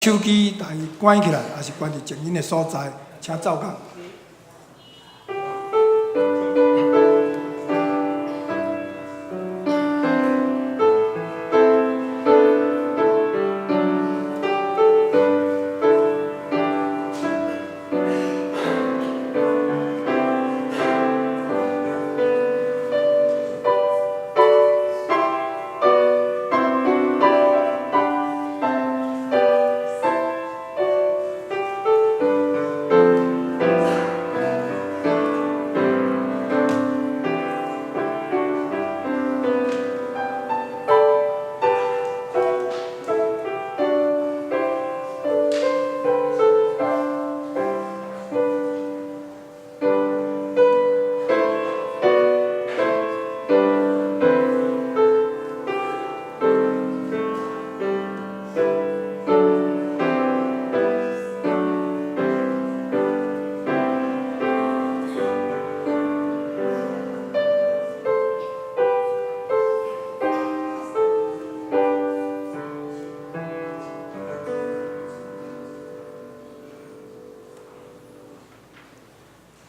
手機來關起來，抑是關佇靜音的所在，請奏樂。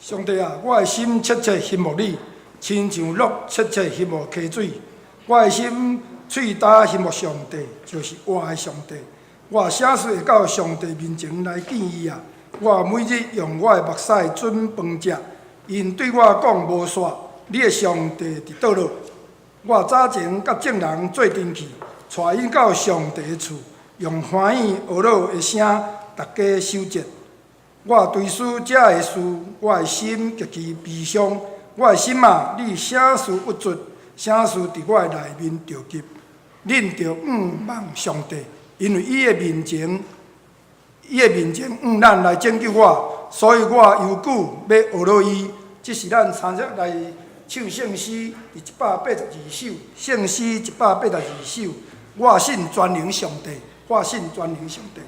上帝啊，我的心切切欣慕你，親像鹿切切欣慕溪水。我的心喙焦欣慕上帝，就是活的上帝。我啥時會到上帝面前來見伊啊？我每日用我的目屎準飯食，𪜶對我講無煞，你的上帝佇佗落？我早前佮眾人做陣去，帶𪜶到上帝的厝，用歡喜呵咾的聲，逐家守節。我追思這个事，我的心極其悲傷。我的心啊，你啥事鬱卒？啥事佇我的內面著急？恁著向望上帝，因為伊的面前，伊的面前向咱來拯救我，所以我猶久欲呵咾伊。這是咱三節來唱聖詩，佇182首，聖詩182首。我信全能上帝，我信全能上帝。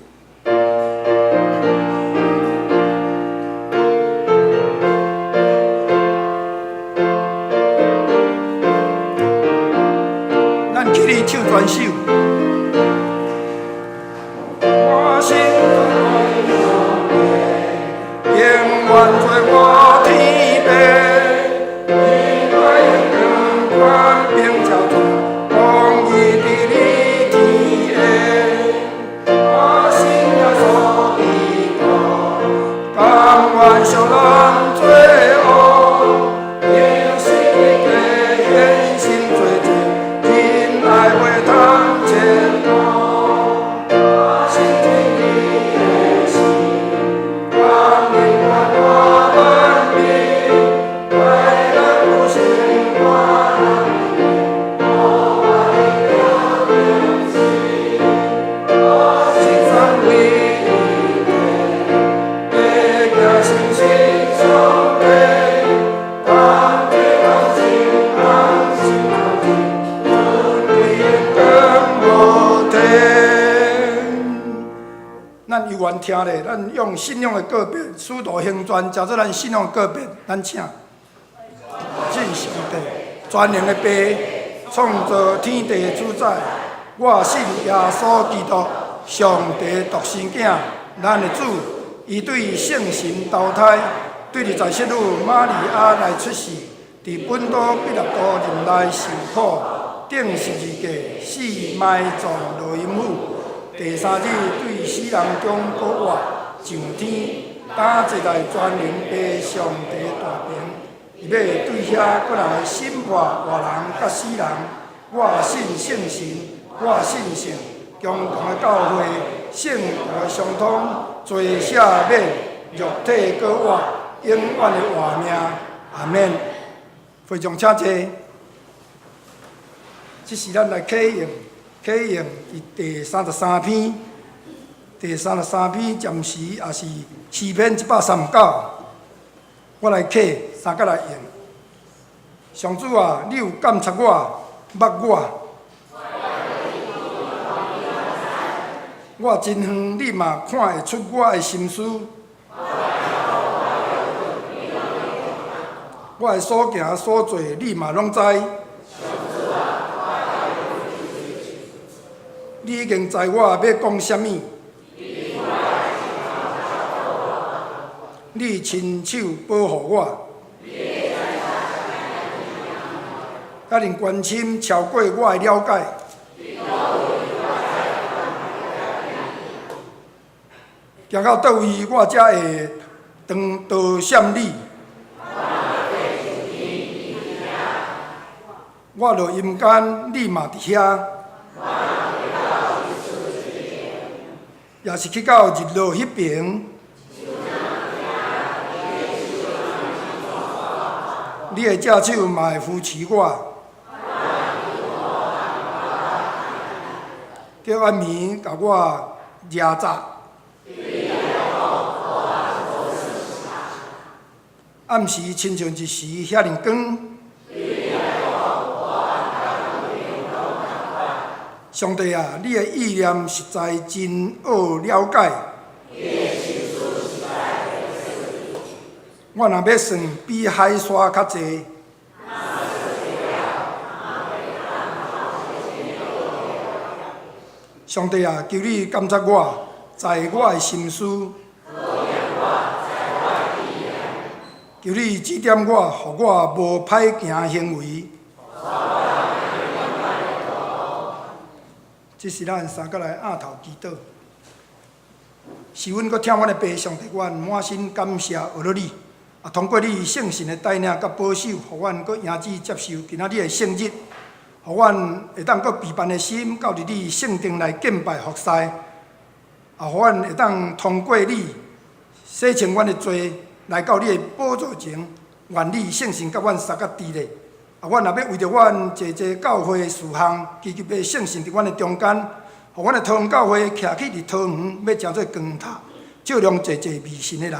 咱起立唱全首。我信全能上帝，永遠做我天父，伊愛永遠權柄超絕，公義治理天下。我信耶穌基督，甘願屬咱做王，釘十字架獻身做祭，仁愛袂通切斷。我信真理的神，光明活萬民，為咱有生活難我愛了明我信三位一體，爬行誠實上帝，同體同心同心同志，尊貴榮光無停。咱猶原聽咧，咱用信仰的告白，使徒行傳，成做咱信仰的告白，咱請。信上帝，全能的父，創造天地的主宰，我信耶穌基督，上帝獨生囝，咱的主，伊對聖神投胎，對佇在聖女瑪利亞內出世，佇本篤彼拉多任內受苦，釘十字架，死埋葬落陰府，第三日對死人中復活，上天，擔坐在全能父上帝大爿。伊欲對遐閣來審判活人佮死人。我信聖神，我信聖共同的教會，聖徒的相通，罪赦免，肉體閣活，永遠的活命。阿門。會眾請坐。這是咱來啟用，啟用佇第33篇，第33篇暫時也是詩篇139。我來啟，三角來用。上主啊，你有監察我，捌我。我真遠，你嘛看會出我的心思。我的所行所做，你嘛攏知。你已經知我欲講啥物。你親手保護我，遐爾關心超過我的了解。行到佗位，我才會當多謝你。我落陰間，你嘛佇遐。也是去到日落彼爿，你的正手嘛會扶持我，叫暗暝共我掠紮。暗時親像日時遐爾光。上帝啊，你的意念實在真奧了解。我若欲算，比海沙較濟。上帝啊，求你監察我，知我的心思。求你指點我，予我無歹行行為。這是咱三個來額頭祈禱。是阮閣疼阮的父上帝，阮滿心感謝阿羅你。啊，通過你聖神的帶領佮保守，予阮閣贏子接受今仔日的聖日，予阮會當閣備辦的心，到佇你聖殿來敬拜服侍。啊，予阮會當通過你洗清阮的罪，來到你的寶座前，願你聖神佮阮相佮佇咧。啊，阮若欲為著阮濟濟教會的事項，祈求聖神佇阮的中間，予阮的桃園教會徛起佇桃園，欲成做光塔，照亮濟濟迷信的人。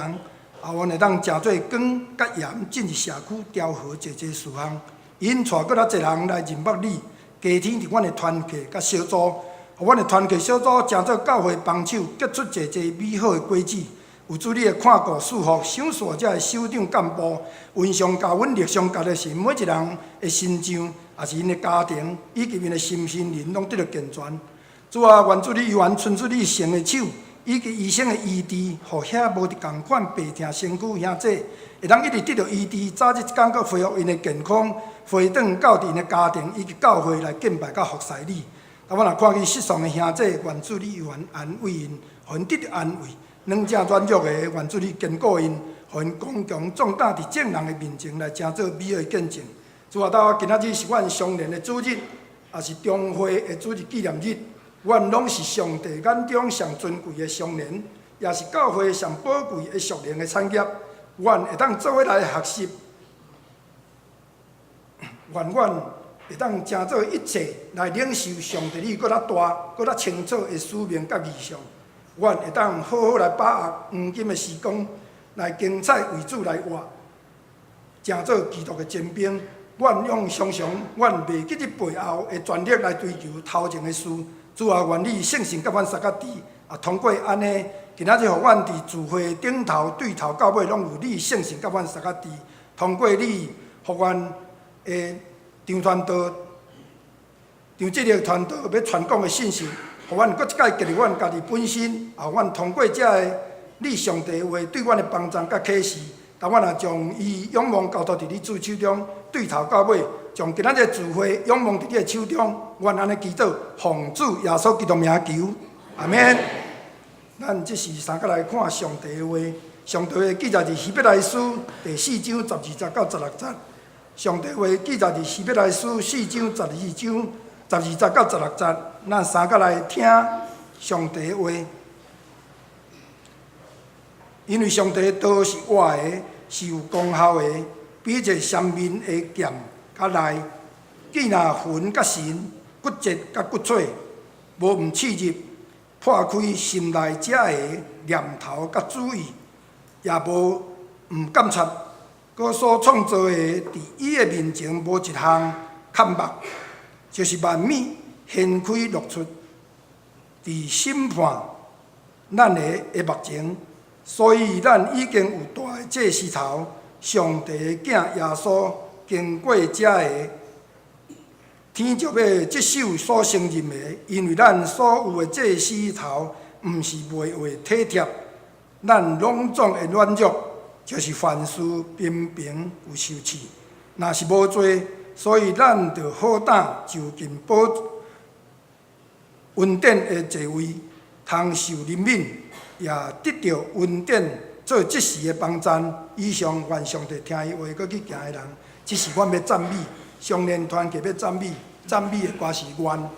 啊，阮會當成做光佮鹽，進入社區調和濟濟事項，𪜶帶閣較濟人來認捌你，加添佇阮的團契佮小組，予阮的團契小組成做教會幫手，結出濟濟美好的果子。有主你的看顧賜福，賞賜遮的首長幹部，雲上教阮力上教的是每一人的身上，也是𪜶的家庭，以及𪜶的身心靈，攏得著健全。主啊，願主你猶原伸出你聖的手，以及醫生的醫治，予遐無佇仝款病痛身軀兄弟，會當一直得著醫治，早日一工閣恢復𪜶的健康，回轉到𪜶的家庭以及教會來敬拜佮服侍你。啊，阮若看見失喪的兄弟，願主你猶原安慰𪜶，予𪜶得著安慰。軟正軟弱的，願主你堅固𪜶，予𪜶剛強壯膽佇眾人的面前來成做美好的見證。主啊，到今仔日是阮常年的主日，也是中會的主日紀念日，阮攏是上帝眼中上尊貴的常年，也是教會上寶貴的屬靈的產業。阮會當做伙來學習，願阮會當成做一切來領受上帝你閣較大、閣較清楚的使命佮異象。阮會當好好來把握黃金的時光，來精彩為主來活，成做基督的精兵。阮用常常，阮袂記佇背後的全力來追求頭前的事。主啊，願你聖神佮阮相佮佇，啊，通過按呢，今仔日予阮佇聚會頂頭對頭到尾，攏有你聖神佮阮相佮佇。通過你，予阮的張傳道、張志力傳道欲傳講的信息。予阮閣一擺建立阮家己本身，予阮通過這个你上帝話對阮的幫助佮啟示，當阮若將伊仰望交託佇你主手中，對頭到尾，將今仔日聚會仰望佇你的手中，阮按呢祈禱，奉主耶穌基督名求，阿們。咱這時三個來看上帝的話，上帝話記載佇希伯來書第四章十二節到十六節。上帝話記載佇希伯來書四章十二章。十二節到十六節，咱三個來聽上帝的話。因為上帝的道是活的，是有功效的，比一切雙面的劍較利，見若魂佮神、骨節佮骨髓，無毋刺入，破開心內遮的念頭佮主意，也無毋鑑察。閣所創造的，佇伊的面前無一項崁目。就是萬物掀開露出，佇審判咱的的目前，所以咱已經有大的祭司頭，上帝的囝耶穌經過這个天就欲接受所承認的，因為咱所有的祭司頭，毋是袂會體貼咱攏總的軟弱。就是凡事平平有受試，若是無濟，所以咱著好膽就近寶恩典的座位，通受憐憫，也得著恩典做即時的幫贊。以上願上帝聽伊話，閣去行的人，這是阮欲讚美，少年團契欲讚美，讚美的歌是願。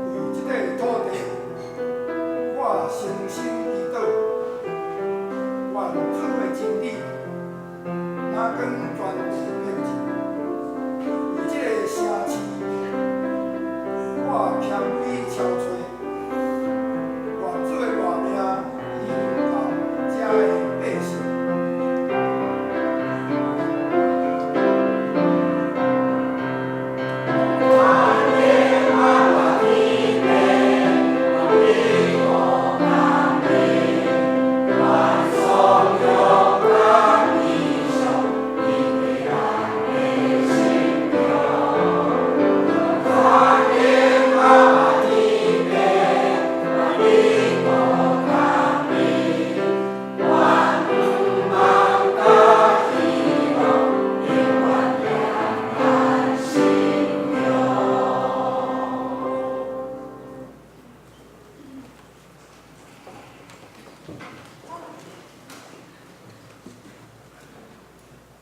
為這个土地，我誠心祈禱，願主的真理若光全地遍及。為這个城市，我謙卑敲槌，願主的大名臨到遮的百姓。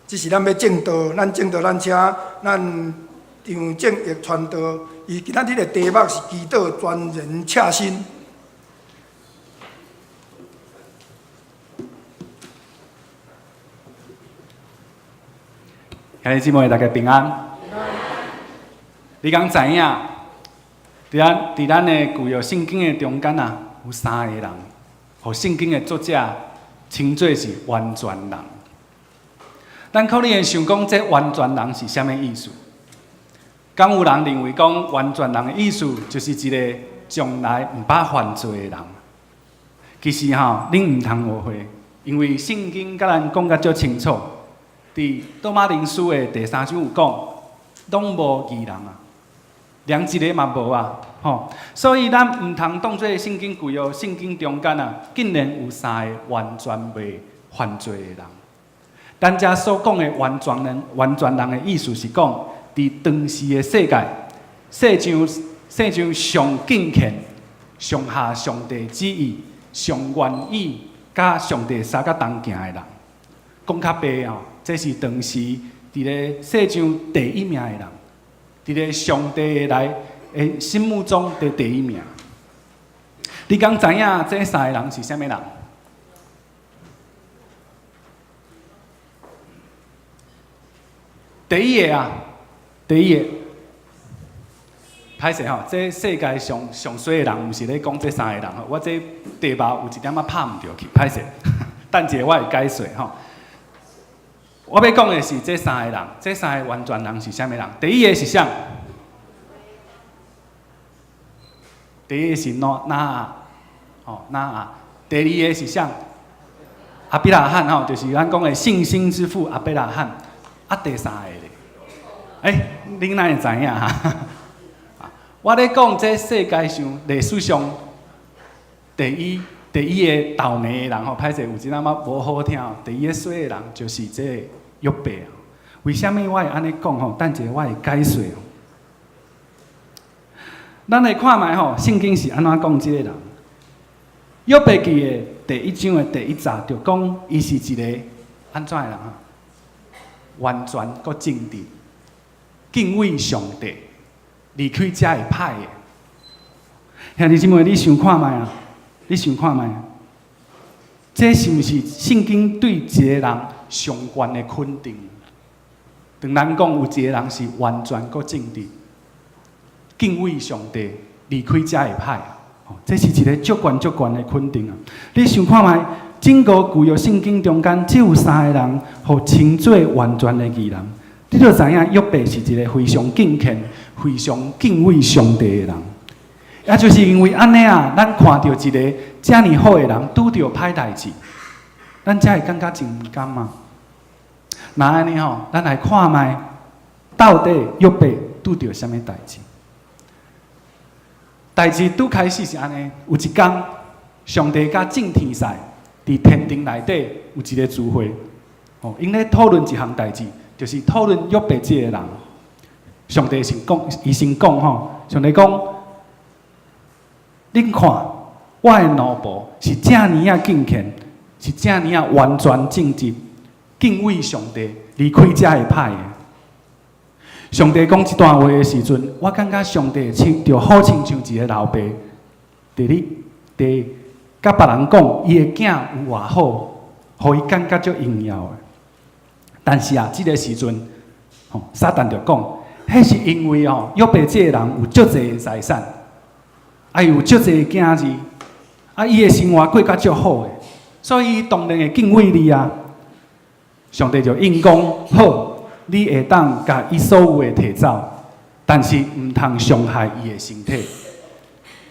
這是咱欲證道，咱證道，咱請咱張正義傳道，伊今仔日的題目是祈禱全人赤身。兄弟姊妹，大家平安。你敢知影？佇咱的舊約聖經的中間啊，有三個人，予聖經的作者稱做是完全人。咱可能會想講，這完全人是啥物意思？敢有人認為講完全人的意思，就是一个從來毋捌犯罪的人？其實吼，恁毋通誤會，因為聖經共咱講甲足清楚，佇羅馬人書的第三章有講，攏無義人啊，連一个嘛無啊，吼！所以咱毋通當做聖經舊約聖經中間啊，竟然有三个完全袂犯罪的人。咱遮所講的完全人、完全人的意思是講，佇當時的世界，世上世上上敬虔、上合上帝旨意、上願意佮上帝相佮同行的人。講較白哦，這是當時佇咧世上第一名的人，佇咧上帝的來的心目中的第一名。你敢知影這三个人是啥物人？第一个啊，第一个，歹勢吼，這世界上上衰的人，毋是咧講這三个人吼，我這題目有一點仔拍毋著去，歹勢。逐等一下我會解說吼。我欲講的是這三个人，這三个完全人是啥物人？第一个是啥？第一个是挪亞，吼，挪亞。第二個是啥？亞伯拉罕吼，就是咱講的信心之父亞伯拉罕。啊，第三个咧？欸，恁哪會知影哈？我咧講這世界上歷史上第一个倒暝的人吼，歹勢有一點仔無好聽哦。第一个衰的人就是這個約伯啊。為啥物我會按呢講吼？等一下我會解說哦。咱來看覓吼，聖經是按怎講這個人？約伯記的第一章的第一節就講，伊是一个按怎的人啊？完全閣正直，敬畏上帝，離開遮个歹的。兄弟姊妹，你想看覓啊？你想看覓啊？這是毋是聖經對一個人上懸的肯定？當咱講有一個人是完全閣正直，敬畏上帝，離開遮个歹，這是一个足懸足懸的肯定啊！你想看覓？整個舊約聖經中間只有三个人，予稱做完全的義人。你就知影約伯是一个非常敬虔、非常敬畏上帝的人。也就是因為按呢啊，咱看著一个遮爾好的人拄著歹代誌，咱才會感覺真毋甘啊。那按呢吼，咱來看覓，到底約伯拄著啥物代誌？代誌拄開始是按呢，有一工，上帝佮眾天使佇天庭內底有一个聚會，吼，𪜶咧討論一項代誌，就是討論約伯這个人。上帝先講，伊先講吼，上帝講，恁看，我的奴僕是遮爾仔敬虔，是遮爾仔完全正直，敬畏上帝，離開遮个歹的。上帝講這段話的時陣，我感覺上帝親就好親像一个老爸，佇咧佇佮別人講，伊的囝有偌好，予伊感覺足榮耀的。但是啊，這个時陣，吼，撒旦就講，彼是因為哦，約伯這个人有足濟財產，啊，有足濟囝兒，啊，伊的生活過甲足好的，所以伊當然會敬畏你啊。上帝就應講，好，你會當共伊所有的提走，但是毋通傷害伊的身體，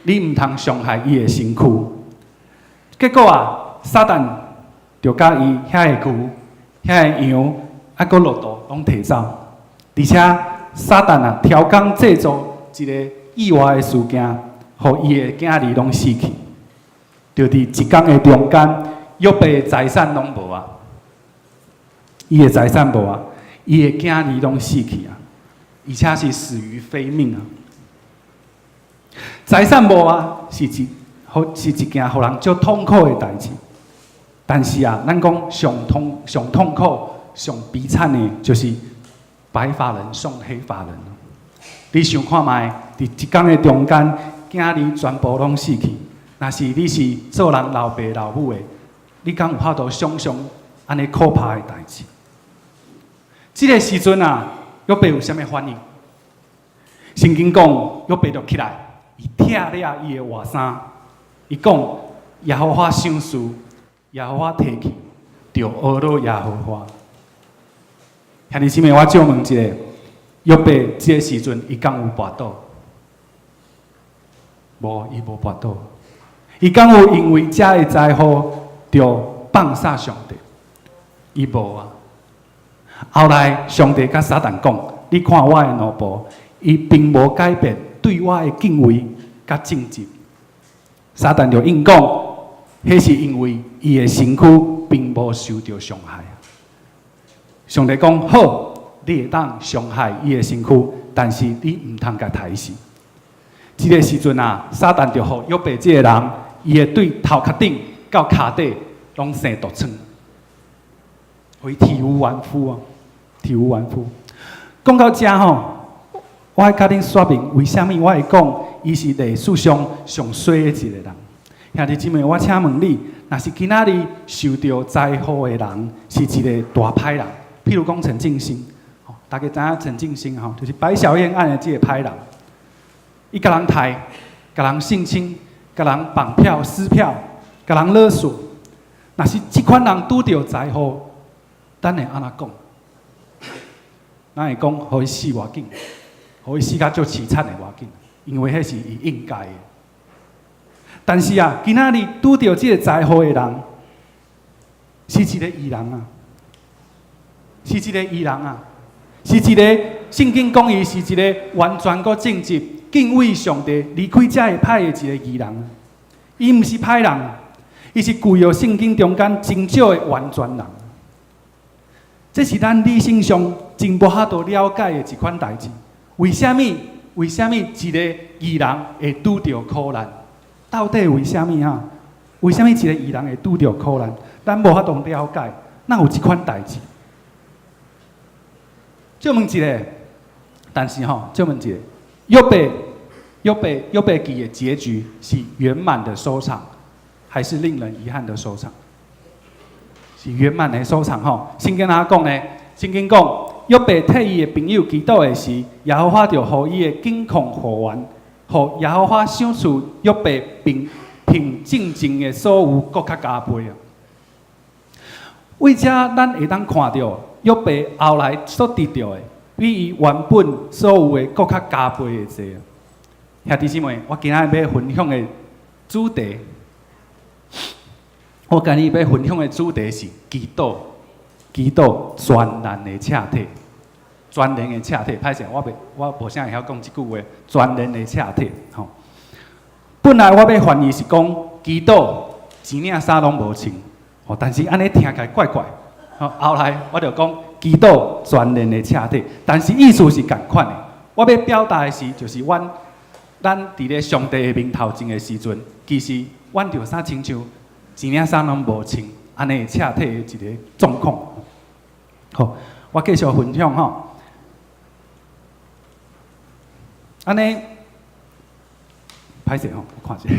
你毋通傷害伊的身軀。結果啊，撒旦就共伊遐个牛、遐个羊，啊，閣駱駝攏提走，而且撒旦啊，刁工製造一个意外的事件，予伊的囝兒攏死去。就佇一工的中間，約伯的財產攏無啊，伊的財產無啊，伊的囝兒攏死去啊，而且是死於非命啊。財產無啊，是一件予人足痛苦的代誌。但是啊，咱講上痛苦、上悲慘的，就是白髮人送黑髮人。你想看覓？佇一工的中間，囝兒全部攏死去。若是你是做人老爸老母的，你敢有法度想象按呢可怕的代誌？這个時陣啊，約伯有啥物反應？聖經講，約伯就起來，伊拆了伊的外衫，伊講：耶和華賞賜，耶和華提去，就阿羅耶和華。兄弟姊妹，我借問一下，約伯這个時陣，伊敢有跋倒？無，伊無跋倒。伊敢有因為這个災禍就放殺上帝？伊無啊。後來上帝佮撒旦講：你看我的奴僕，伊並無改變對我的敬畏佮正直。撒旦就應講：彼是因為伊的身軀並無受著傷害。上帝講：好，你會當傷害伊的身軀，但是你毋通共刣死。這个時陣啊，撒旦就予約伯這个人，伊的對頭殼頂到跤底攏生毒瘡，予伊體無完膚啊，體無完膚。講到遮吼，我愛共恁說明為啥物我會講伊是歷史上上衰的一个人。兄弟姊妹，我請問你，若是今仔日受著災禍的人是一个大歹人，譬如講陳進興，大家知影陳進興吼，就是白小燕案的這个歹人，伊共人刣，共人性侵，共人綁票撕票，共人勒索。若是這款人拄著災禍，咱會按怎講？咱會講，予伊死無要緊，予伊死甲足凄慘的無要緊，因為彼是伊應該的。但是啊，今仔日拄著這個災禍的人，是一個義人啊，是一個義人啊，是一個聖經講伊是一個完全閣正直、敬畏上帝、離開這个歹的一個義人。伊毋是歹人，伊是舊約聖經中間真少的完全人。這是咱理性上真無法度了解的一款代誌。為啥物？為啥物一個義人會拄著苦難？到底為啥物啊？為啥物一個義人會拄著苦難？咱無法度了解，哪有這款代誌？借問一下，但是吼，借問一下，約伯、約伯、約伯記的結局是圓滿的收場，還是令人遺憾的收場？是圓滿的收場吼。聖經按怎講呢？聖經講，約伯替伊的朋友祈禱的時，耶和華就予伊的境況復原，予耶和華賞賜約伯比平前的所有閣較加倍啊！為這咱會當看著約伯後來所得著的，比伊原本所有的閣較加倍的濟。兄弟姊妹，我今仔日欲分享的主題，我今日欲分享的主題是祈禱，祈禱全能的赤體，全能的赤體。歹勢，我袂，我無啥會曉講這句話，全能的赤體。吼，本來我欲翻譯是講祈禱一領衫攏無穿，吼，但是按呢聽起來怪怪。吼，後來我就講祈禱全能的赤體，但是意思是仝款的。我欲表達的是，就是阮咱佇咧上帝的面頭前的時陣，其實阮就啥親像一領衫攏無穿，按呢赤體的一個狀況。好，我繼續分享吼。按呢，歹勢吼，我看一下。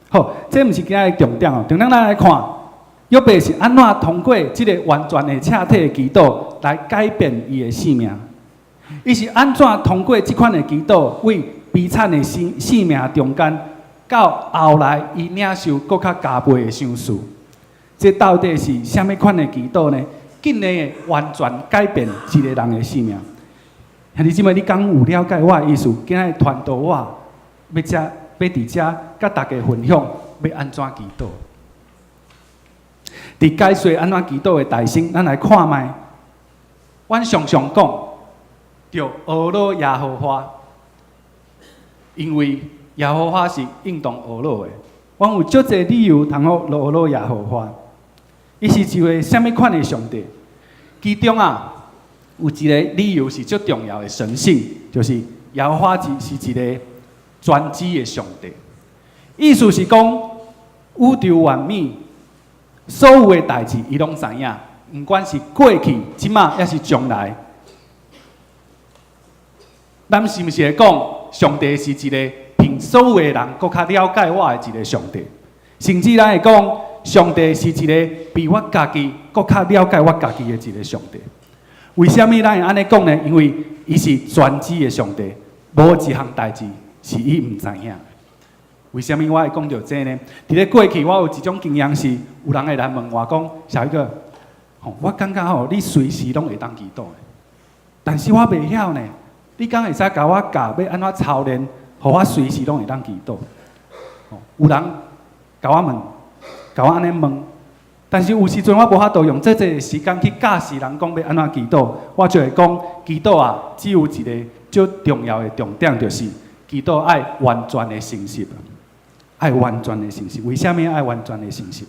好，這毋是今仔日重點哦。重點咱來看，約伯是按怎通過這個完全的赤體的祈禱來改變伊的性命？伊是按怎通過這款的祈禱，為悲慘的生生命中間，到後來伊領受閣較加倍的賞賜？這到底是啥物款的祈禱呢？竟然會完全改變一個人的生命。兄弟姊妹，你敢有了解我的意思？今仔日傳道我欲遮欲佇遮佮大家分享，欲按怎祈禱？佇解說按怎祈禱的大先，咱來看覓。阮常常講，著呵咾耶和華，因為耶和華是應當呵咾的。阮有足濟理由通好呵咾耶和華。伊是一位啥物款的上帝？其中啊，有一個理由是足重要的神性，就是耶和華是一個全知的上帝。意思是講，宇宙萬物所有的代誌，伊攏知影，毋管是過去、這馬，抑是將來。咱是毋是會講，上帝是一個比所有的人閣較了解我的一個上帝？甚至咱會講，上帝是一個比我家己閣較了解我家己的一個上帝。為啥物咱會按呢講呢？因為伊是全知的上帝，無一項代誌是伊毋知影。為啥物我會講著這呢？佇咧過去，我有一種經驗是，有人會來問我講：小一哥，吼，我感覺吼，你隨時攏會當祈禱的，但是我袂曉呢。你敢會使共我教欲按怎操練，予我隨時攏會當祈禱？有人共我問，共我按呢問，但是有時陣我無法度用這濟時間去教示人講欲按怎祈禱，我就會講祈禱啊，只有一個足重要的重點，就是祈禱愛完全的誠實，愛完全的誠實。為啥物愛完全的誠實？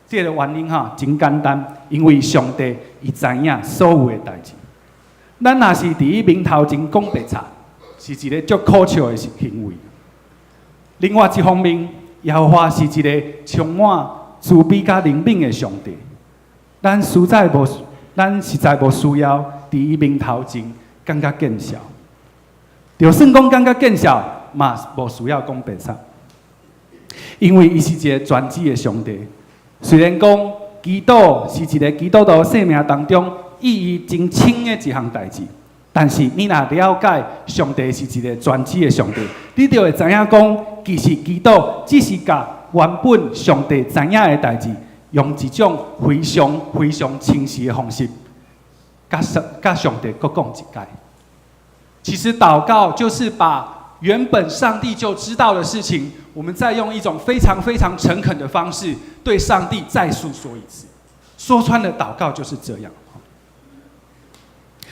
這個原因哈，真簡單，因為上帝伊知影所有的代誌。咱若是佇伊面頭前講白賊，是一個足可笑的行為。另外一方面，耶和華是一個充滿慈悲佮憐憫的上帝。咱實在無需要佇伊面頭前感覺見笑。就算講感覺見笑，嘛無需要講白賊，因為伊是一個全知的上帝。雖然講祈禱是一個基督徒生命當中意義真深的一項代誌，但是你若了解上帝是一个全知的上帝，你就會知影講，其實祈禱只是共原本上帝知影的代誌，用一種非常非常清晰的方式，佮上帝閣講一擺。其實禱告就是把原本上帝就知道的事情，我們再用一種非常非常誠懇的方式對上帝再訴說一次。說穿了，禱告就是這樣。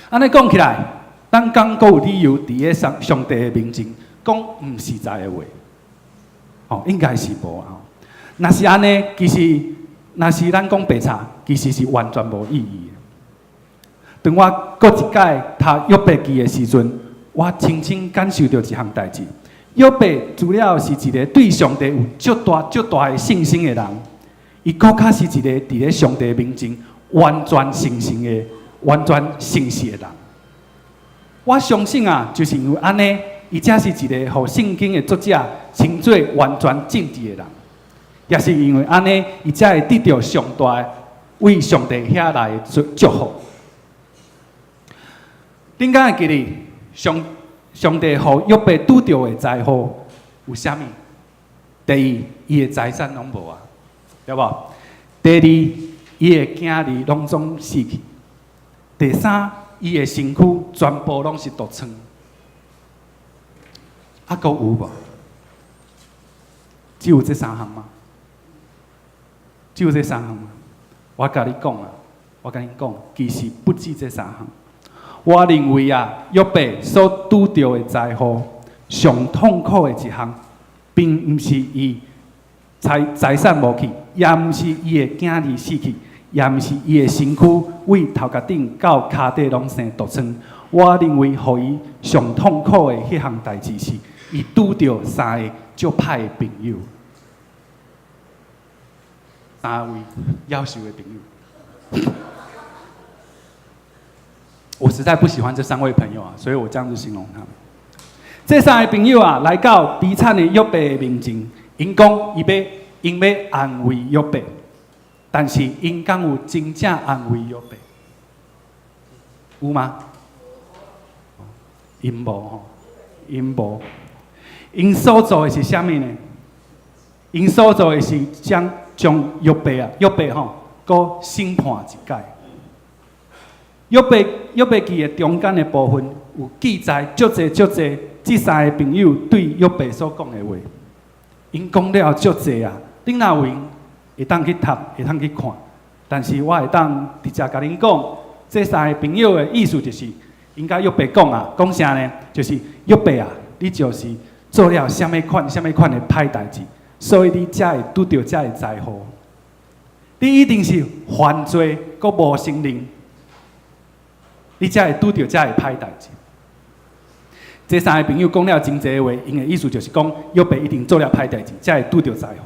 按呢講起來，咱敢閣有理由佇咧上帝的面前講毋實在的話？哦，應該是無啊。若是按呢，其實若是咱講白賊，其實是完全無意義的。當我閣一擺讀約伯記的時陣，我親身感受著一項代誌。約伯除了是一個對上帝有足大足大的信心的人，伊閣較是一個佇咧上帝面前完全誠實的、完全誠實的人。我相信啊，就是因為按呢，伊才是一個予聖經的作者稱做完全正直的人。也是因為按呢，伊才會得著上大對上帝遐來的祝福。恁敢會記得上帝予約伯拄著的災禍有啥物？第一，伊的財產攏無啊，對無？第二，伊的囝兒攏總死去。第三，伊的身軀全部攏是毒瘡。啊，閣有無？只有這三項嗎？只有這三項嗎？我共你講啊，我共你講，其實不止這三項。我認為啊，約伯所拄著的災禍，上痛苦的一項，並毋是伊財產無去，也毋是伊的囝兒死去，也毋是伊的身軀對頭殼頂到跤底攏生毒瘡。我認為，予伊上痛苦的彼項代誌是，伊拄著三个足歹的朋友，三位夭壽的朋友。我實在不喜歡這三位朋友啊，所以我這樣子形容他們。這三个朋友啊，來到悲慘的約伯的面前，𪜶講𪜶欲安慰約伯，但是𪜶敢有真正安慰約伯？有嗎？𪜶無吼，𪜶無。𪜶所做的是啥物呢？𪜶所做的是將約伯啊，約伯吼，閣審判一擺。約伯記的中間的部分有記載足濟足濟，這三个朋友對約伯所講的話，𪜶講了足濟啊！恁若有閒會當去讀，會當去看。但是我會當直接共恁講，這三个朋友的意思就是，𪜶共約伯講啊，講啥呢？就是約伯啊，你就是做了啥物款、啥物款的歹代誌，所以你才會拄著這个災禍。你一定是犯罪，閣無承認，你才會拄著這个歹代誌。這三个朋友講了真濟話，𪜶的意思就是講，約伯一定做了歹代誌，才會拄著災禍。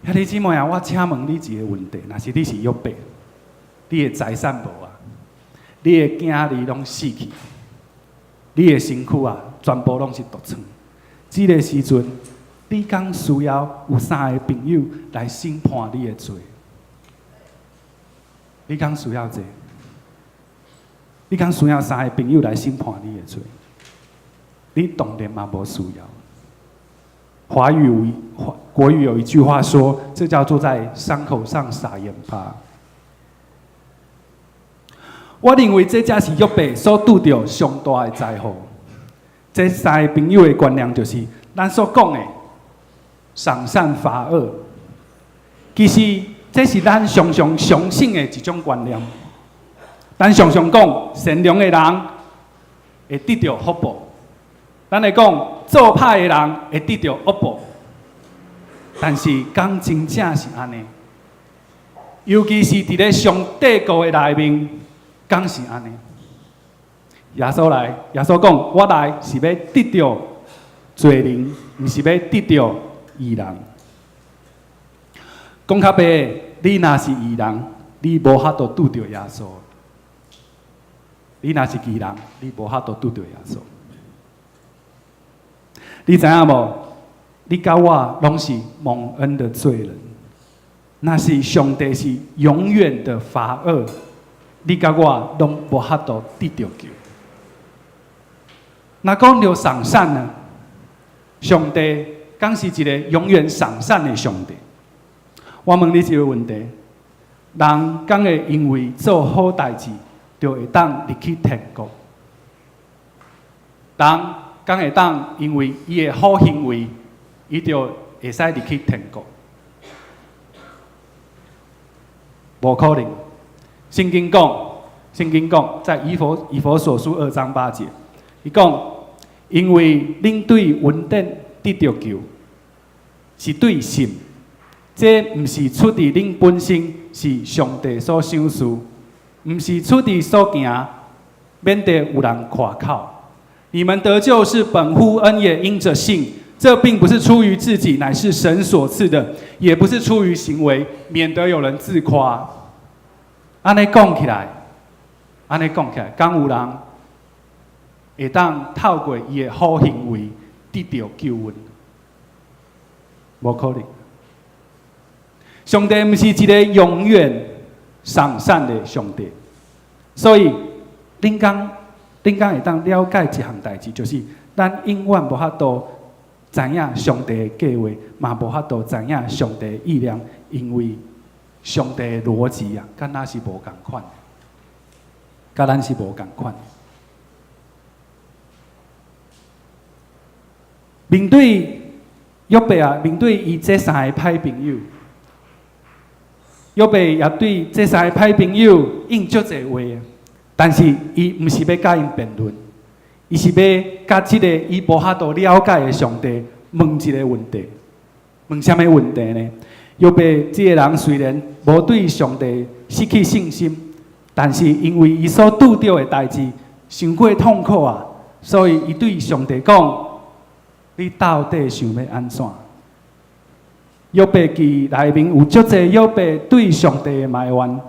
兄弟姊妹啊，我請問你一个問題：若是你是約伯，你的財產無啊，你的囝兒攏死去，你的身軀啊，全部攏是毒瘡。這个時陣，你敢需要有三个朋友來審判你的罪？你敢需要這個？你敢需要三个朋友來審判你的罪？你當然嘛無需要。華語有華國語有一句話說，這叫做在傷口上撒鹽巴。我認為這才是約伯所拄著上大的災禍。這三个朋友的觀念就是，咱所講的賞善罰惡。其實這是咱常常相信的一種觀念。咱常常講，善良的人會得著福報；咱會講做歹的人會得著惡報。但是敢真正是按呢？尤其是佇咧上帝國的內面，敢是按呢？耶穌來，耶穌講：我來是欲得著罪人，毋是欲得著義人。講較白，你若是義人，你無法度拄著耶穌；你若是義人，你無法度拄著耶穌。你知影無？你佮我攏是蒙恩的罪人。若是上帝是永遠的罰惡，你佮我攏無法度得著救。若講著賞善呢？上帝敢是一個永遠賞善的上帝？我問你一個問題：人敢會因為做好代誌，就會當入去天國？人敢會當因為伊的好行為，伊就會使入去天國？無可能。聖經講，聖經講，在以弗所書2章8節，伊講，因為恁對恩典得著救，是對信，這毋是出佇恁本身，是上帝所賞賜，毋是出佇所行，免得有人誇口。你們得救是本乎恩，也因著信。這並不是出於自己，乃是神所賜的；也不是出於行為，免得有人自誇。按呢講起來，按呢講起來，敢有人會當透過伊的好行為得著救恩？無可能。上帝毋是一个永遠賞善的上帝，所以恁敢會當了解一項代誌，就是咱永遠無法度知影上帝的計劃，嘛無法度知影上帝的意念，因為上帝的邏輯啊，敢若是無仝款，佮咱是無仝款。面對約伯啊，面對伊這三个歹朋友，約伯也對這三个歹朋友應足濟話，但是伊毋是欲佮𪜶辯論，伊是欲佮這个伊無法度了解的上帝問一個問題。問啥物問題呢？約伯這个人雖然無對上帝失去信心，但是因為伊所拄著的代誌傷過痛苦啊，所以伊對上帝講：你到底想欲按怎？約伯記內面有足濟約伯對上帝的埋怨，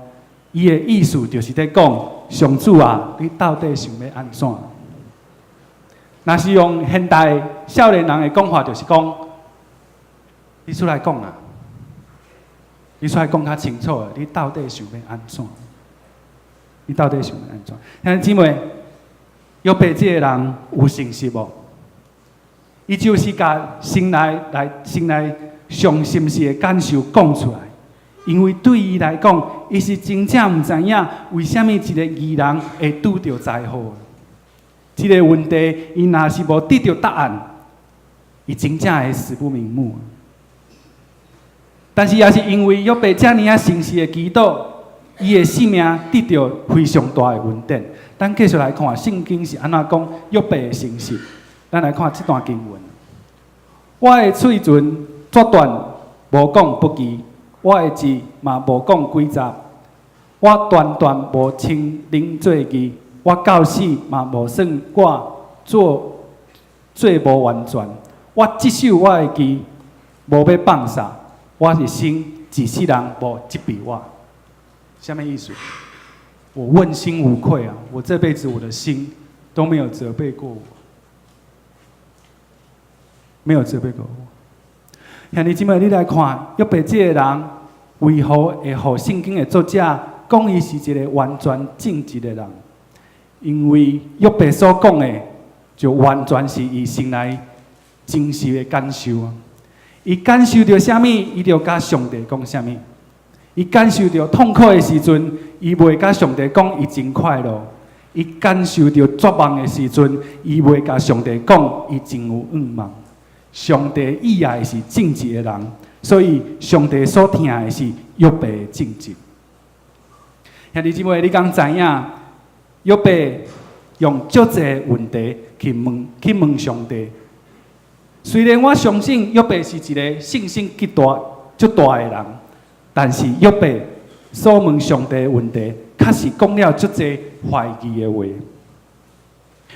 伊的意思就是咧講：上主啊，你到底想欲按怎？若是用現代少年人的講法，就是講：你出來講啊！你出來講較清楚，你到底想欲按怎？你到底想欲按怎？兄弟姊妹，約伯這个人有誠實無？伊就是共心內來心內上深實的感受講出來，因為對伊來講，伊是真正毋知影為啥物一个義人會拄著災禍。這个問題，伊若是無得著答案，伊真正會死不瞑目。但是也是因為約伯遮爾仔誠實的祈禱，伊的性命得著非常大的恩典。咱繼續來看聖經是按怎講約伯的誠實。咱來看這段經文。我的喙唇決斷無講不義，我的舌嘛無講詭詐。我斷斷無稱恁做義，我到死嘛無算我做做無完全。我執守我的義，無欲放捒。我一生一世人無責備我，啥物意思？我問心無愧啊！我這輩子我的心都沒有責備過我，沒有責備過我。兄弟姊妹，你來看約伯這個人，為何會予聖經的作者講伊是一个完全正直的人？因為約伯所講的，就完全是伊心內真實的感受啊！伊感受著啥物，伊就共上帝講啥物。伊感受著痛苦的時陣，伊袂共上帝講伊真快樂；伊感受著絕望的時陣，伊袂共上帝講伊真有盼望。上帝喜愛的是正直的人，所以上帝所疼的是約伯的正直。兄弟姊妹，你敢知影約伯用足濟問題去問上帝？雖然我相信約伯是一个信心極大、足大的人，但是約伯所問上帝的問題，確實講了足濟懷疑的話。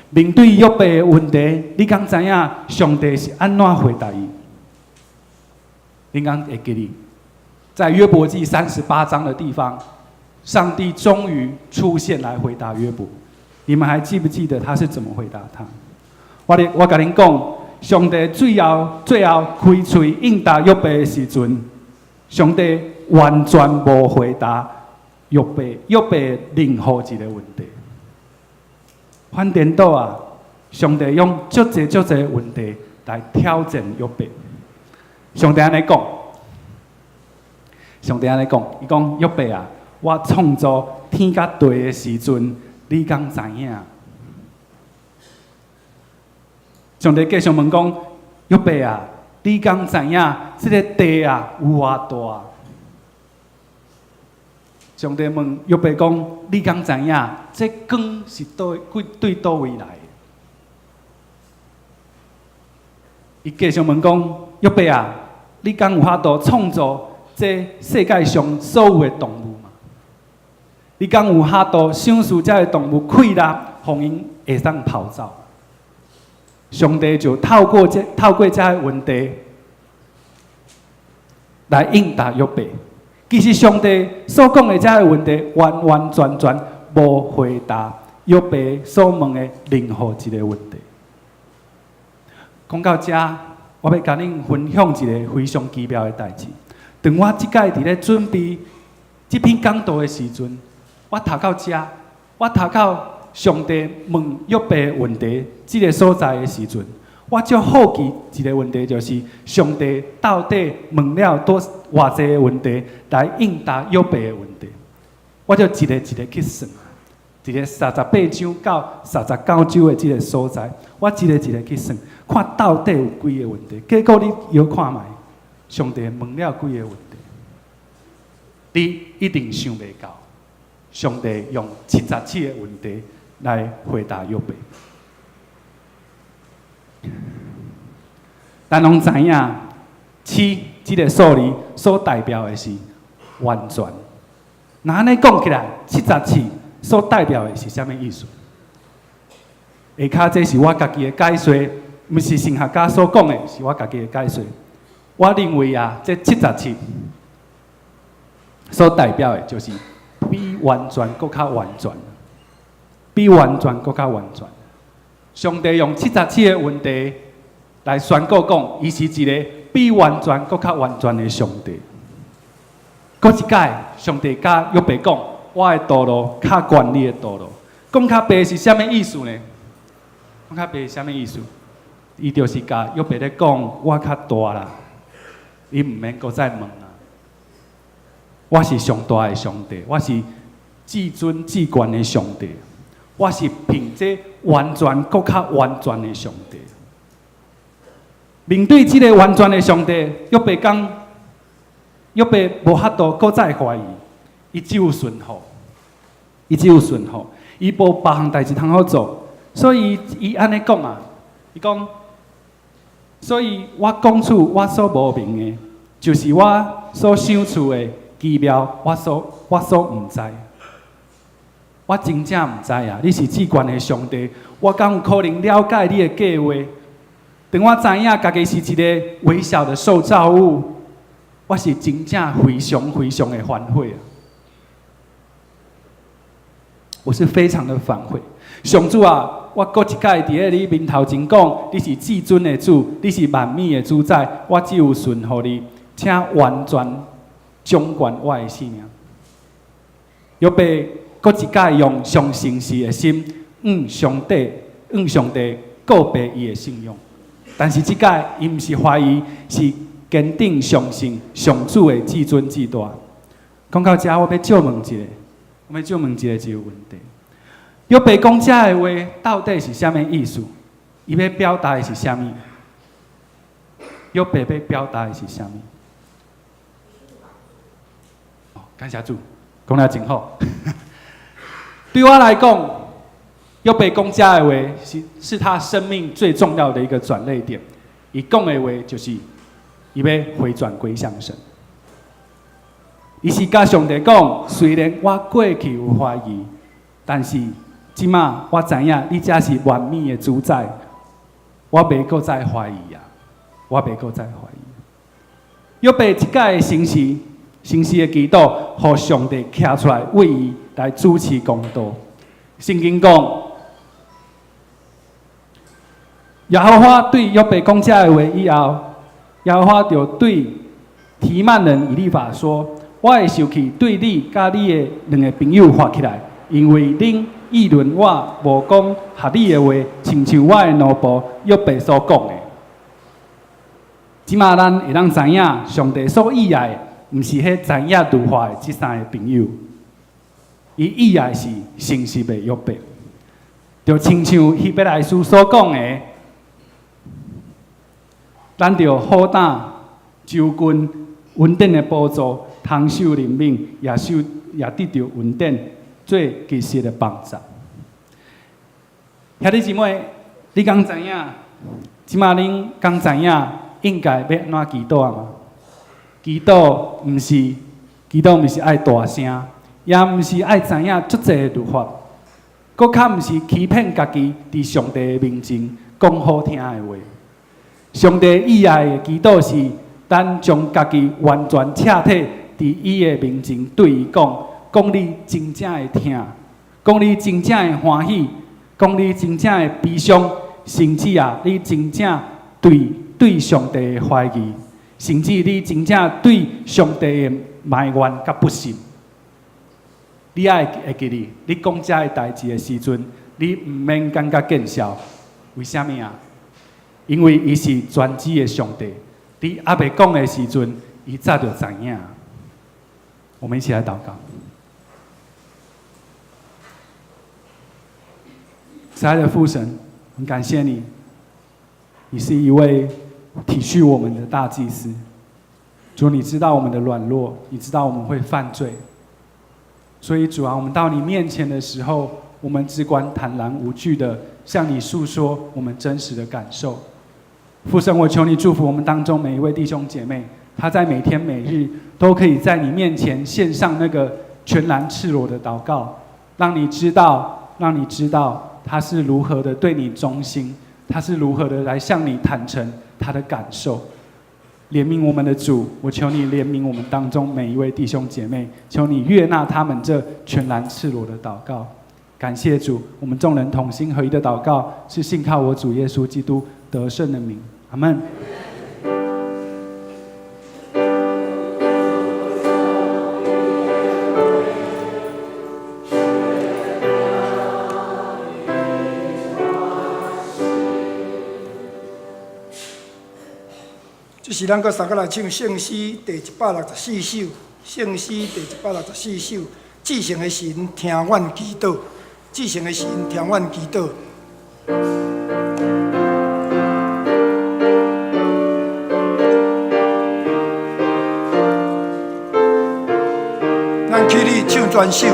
面對約伯的問題，你敢知影上帝是按怎回答伊？你敢會記得？在約伯記38章的地方，上帝終於出現來回答約伯。你們還記不記得他是怎麼回答他？我共恁講，上帝最後開喙應答約伯的時陣，上帝完全無回答約伯任何一个問題。反顛倒啊，上帝用足濟足濟問題來挑戰約伯。上帝按呢講，上帝按呢講，伊講約伯啊，我創造天佮地的時陣，你敢知影？上帝繼續問講，約伯啊，你敢知影這个地啊有偌大？上帝問約伯講：你敢知影這光是對佗位來？伊繼續問講：約伯啊，你敢有法度創造這世界上所有的動物嗎？你敢有法度賞賜這个動物氣力，予𪜶會當跑走？上帝就透過這个問題來應答約伯。其實上帝所講的這个問題，完完全全無回答約伯所問的任何一個問題。講到這，我欲共恁分享一个非常奇妙的代誌。當我這擺佇咧準備這篇講道的時陣，我讀到這，我讀到上帝問約伯問題這个所在的時陣，我足好奇一个問題，就是上帝到底問了多偌濟个問題來應答約伯的問題？我就一个一个去算，佇咧38章到39章的這个所在，我一个一个去算，看到底有幾个問題。結果你搖看覓，上帝問了幾個問題，你一定想袂到，上帝用77個問題來回答約伯。咱攏知影，七這个數字所代表的是完全。若按呢講起來，77所代表的是啥物意思？下跤這是我家己的解說，毋是神學家所講的，是我家己的解說。我認為啊，這七十七所代表的就是比完全閣較完全，比完全閣較完全。上帝用77個問題來宣告講，伊是一个比完全閣較完全的上帝。閣一擺，上帝佮約伯講，我的道路較懸你的道路。講較白是啥物意思呢？講較白是啥物意思？伊就是共約伯咧講，我較大啦，你毋免閣再問啊。我是上大的上帝，我是至尊至懸的上帝，我是憑這完全閣較完全的上帝。面對這个完全的上帝，約伯講，約伯無法度閣再懷疑，伊只有順服，伊只有順服，伊無別項代誌通好做，所以伊按呢講啊，伊講，所以我講出我所無明的，就是我所想出的奇妙，我所毋知，我真正毋知啊！你是至懸的上帝，我敢有可能了解你的計劃？當我知影家己是一个微小的受造物，我是真正非常非常的反悔啊！我是非常的反悔。上主啊，我閣一擺佇咧你面頭前講，你是至尊的主，你是萬物的主宰，我只有順服你，請完全掌管我的性命。約伯閣一擺用上誠實的心，向上帝告白伊的信仰。但是這擺伊毋是懷疑，是堅定相信上主的至尊至大。講到這，我欲借問一下，我欲借問一個問題：約伯講這个話到底是啥物意思？伊欲表達的是啥物？約伯欲表達的是啥物？哦，感謝主，講得真好。對我來講，約伯講這个話是他生命最重要的一個轉捩點。伊講的話就是伊欲回轉歸向神。伊是共上帝講，雖然我過去有懷疑，但是這馬我知影你才是萬物的主宰，我袂閣再懷疑啊！我袂閣再懷疑。約伯這擺的誠實、誠實的祈禱，予上帝徛出來為伊來主持公道。聖經講，耶和華對約伯講這个話以後，耶和華就對提幔人以利法說：“我的受氣對你佮你的兩个朋友發起來，因為恁議論我無講合理的話，親像我的奴僕約伯所講的。這馬咱會當知影，上帝所喜愛的，毋是彼知影律法的這三个朋友，伊喜愛是誠實的約伯。就親像希伯來書所講的，咱著好膽就近恩典的寶座，通受憐憫，也得著恩典，做及時的幫助。兄弟姊妹，你敢知影？這馬恁敢知影應該欲按怎祈禱啊嗎？祈禱，毋是愛大聲，也毋是愛知影足濟的律法，閣較毋是欺騙家己，佇上帝的面前講好聽的話。上帝喜愛的祈禱是，咱將家己完全赤體佇伊的面前對伊講，講你真正的疼，講你真正的歡喜，講你真正的悲傷，甚至啊，你真正對上帝的懷疑，甚至你真正對上帝的埋怨佮不信。你愛會記得，你講這个代誌的時陣，你毋免感覺見笑。為啥物啊？因為伊是全知的上帝，你猶未講的時陣，伊早就知影。我們一起來禱告。慈愛的父神，很感謝你，你是一位體恤我們的大祭司。主，你知道我們的軟弱，你知道我們會犯罪，所以主啊，我們到你面前的時候，我們只管坦然無懼的向你訴說我們真實的感受。父神，我求你祝福我們當中每一位弟兄姐妹，他在每天每日都可以在你面前獻上那個全然赤裸的禱告，讓你知道他是如何的對你忠心，他是如何的來向你坦誠他的感受。憐憫我們的主，我求你憐憫我們當中每一位弟兄姐妹，求你悅納他們這全然赤裸的禱告。感謝主，我們眾人同心合一的禱告，是信靠我主耶穌基督得勝的名。阿門。這時咱閣三個來唱聖詩第164首，聖詩第164首，至聖的神聽阮祈禱，至聖的神聽阮祈禱。咱起立唱全首。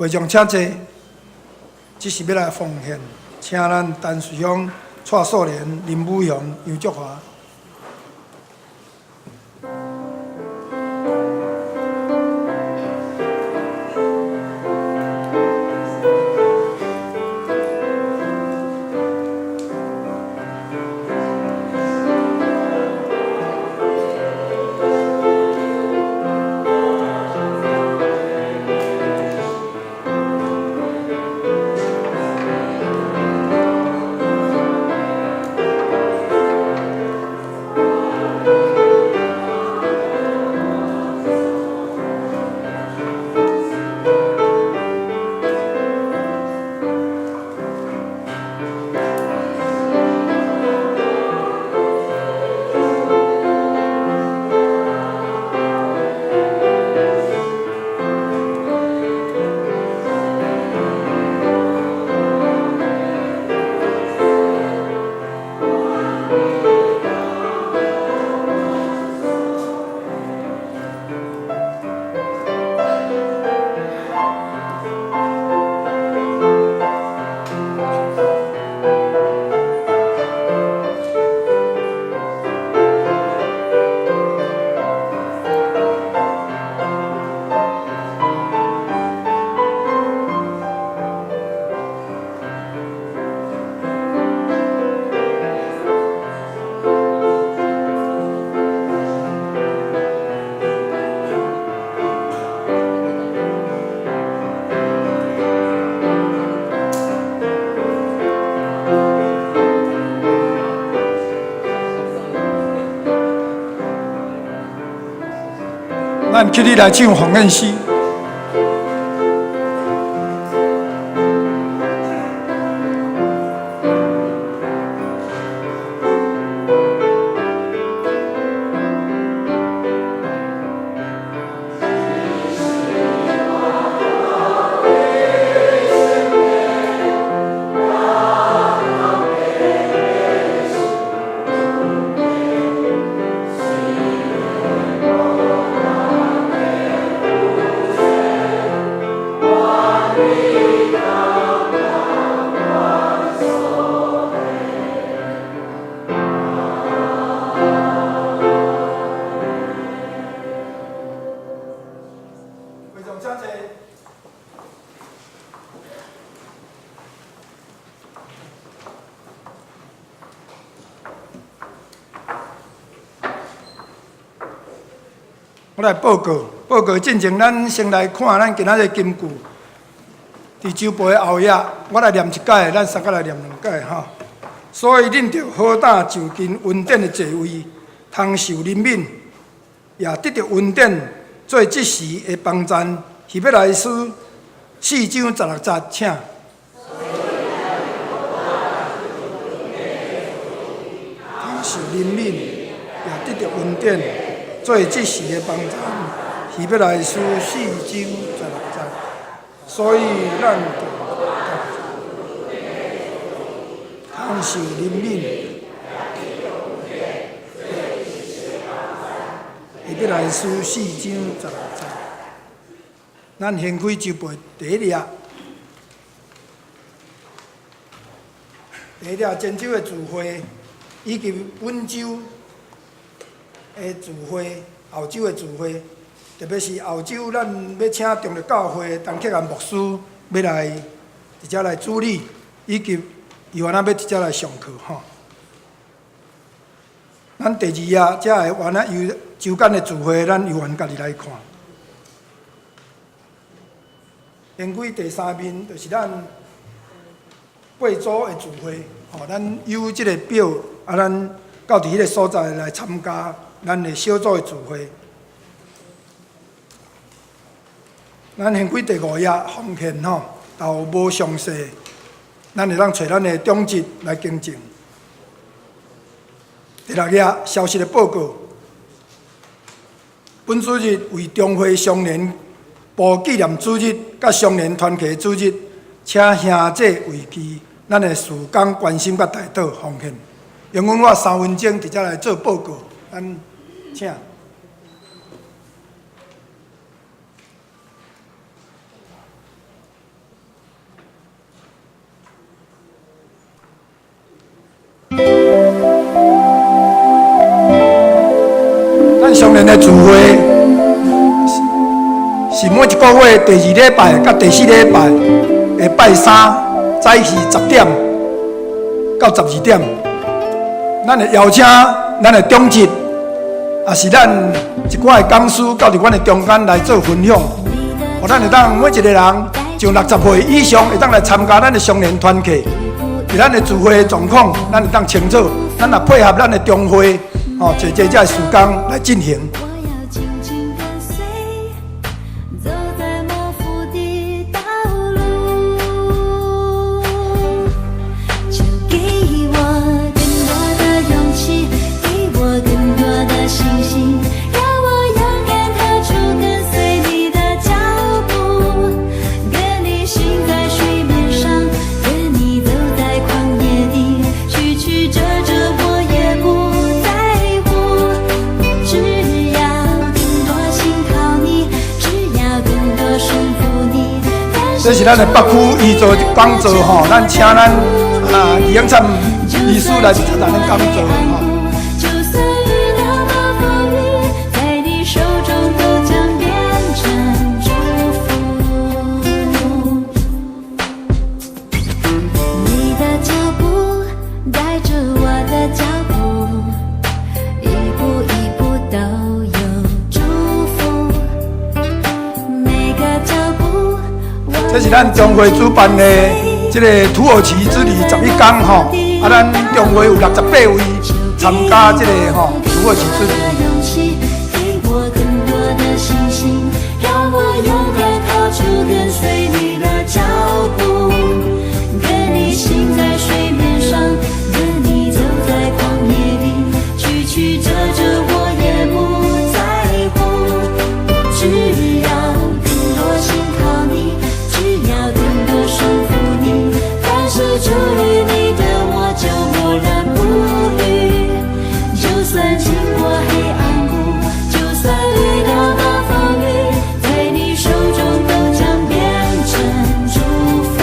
會眾請坐，這是欲來奉獻，請咱陳瑞香、蔡素蓮、林武雄、楊祝華。咱起立來唱奉獻詩。會眾請坐。我來報告，報告進前，咱先來看咱今仔日金句。佇週報的後頁，我來念一擺，咱三個來念兩擺吼。所以恁著好膽就近恩典的座位，通受憐憫，也得著恩典做這時的幫贊。希伯來書四章十六節，請。通受憐憫，也得著恩典做這時的幫贊。希伯來書四章十六節，所以咱著通受憐憫。希伯來書四章十六節，咱掀開週報第一頁，第一頁泉州的聚會，以及本州的聚會、澳洲的聚會，特別是澳洲，咱欲請中壢教會陳克安牧師欲來佇遮來主禮，以及伊原來欲佇遮來上課吼。咱第二頁遮個原來有周間的聚會，咱猶原家己來看。掀開第三面，就是咱八組的聚會，吼，咱有這个表，啊，咱到佇彼个所在來參加咱的小組的聚會。咱掀開第五頁奉獻吼，有無詳細，咱會當揣咱的長執來更正。第六頁消息的報告，本主日為中會雙年部紀念主日，佮雙年團契主日，請兄姐為記咱的事工關心佮代禱奉獻。容阮我三分鐘佇遮來做報告，咱請。咱上年的聚會是每一個月第二禮拜佮第四禮拜的拜三早起10點到12點，咱會邀請咱的長執，也是咱一寡的講師到佇阮的中間來做分享，予咱會當每一個人上60歲以上會當來參加咱的上年團契。佇咱的聚會的狀況，咱會當清楚，咱也配合咱的中會，吼，坐這這時間來進行。我要緊緊跟隨，走在蒙福的道路，就給我更多的勇氣，給我更多的信心，讓我勇敢踏出跟隨你的腳步，跟你行在水面上，跟你走在曠野地，曲曲折折我也不在乎，只要更多信靠你，只要更多順服你。這是咱的北區伊做講座吼，咱請咱啊李永燦醫師來參咱講座吼。就算遇到暴風雨，在你手中都將變成祝福。你的腳步帶着我的腳步，一步一步都有祝福。每個腳步，這是咱中會主辦的這個土耳其之旅11天吼，啊，咱中會有68位參加這個吼土耳其之旅。勇氣，給我更多的信心，讓我勇敢踏出跟隨你的腳步，跟你行在水面上，跟你走在曠野地，曲曲折折我也不在乎，只要更多信靠你，只要更多順服你，凡是屬於你的，我就默然不語。就算經過黑暗谷，就算遇到暴風雨，在你手中都將變成祝福。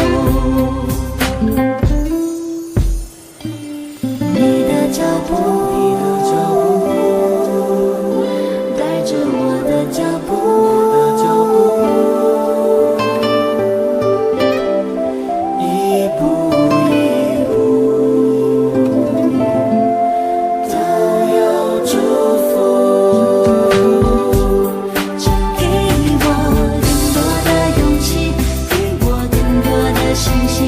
你的腳步，帶着我的腳步，一步一步都有祝福。就給我更多的勇氣，給我更多的信心，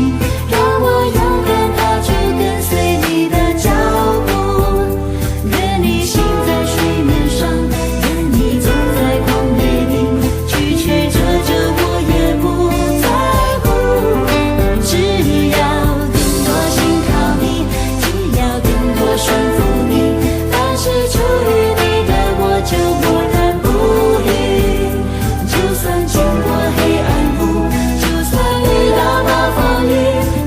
讓我勇敢踏出跟隨你的腳步，跟你行在水面上，跟你走在曠野地，曲曲折折我也不在乎，只要更多信靠你，只要更多順服你，凡是出於你的，我就默然不語。就算經過黑暗谷，就算遇到暴風雨，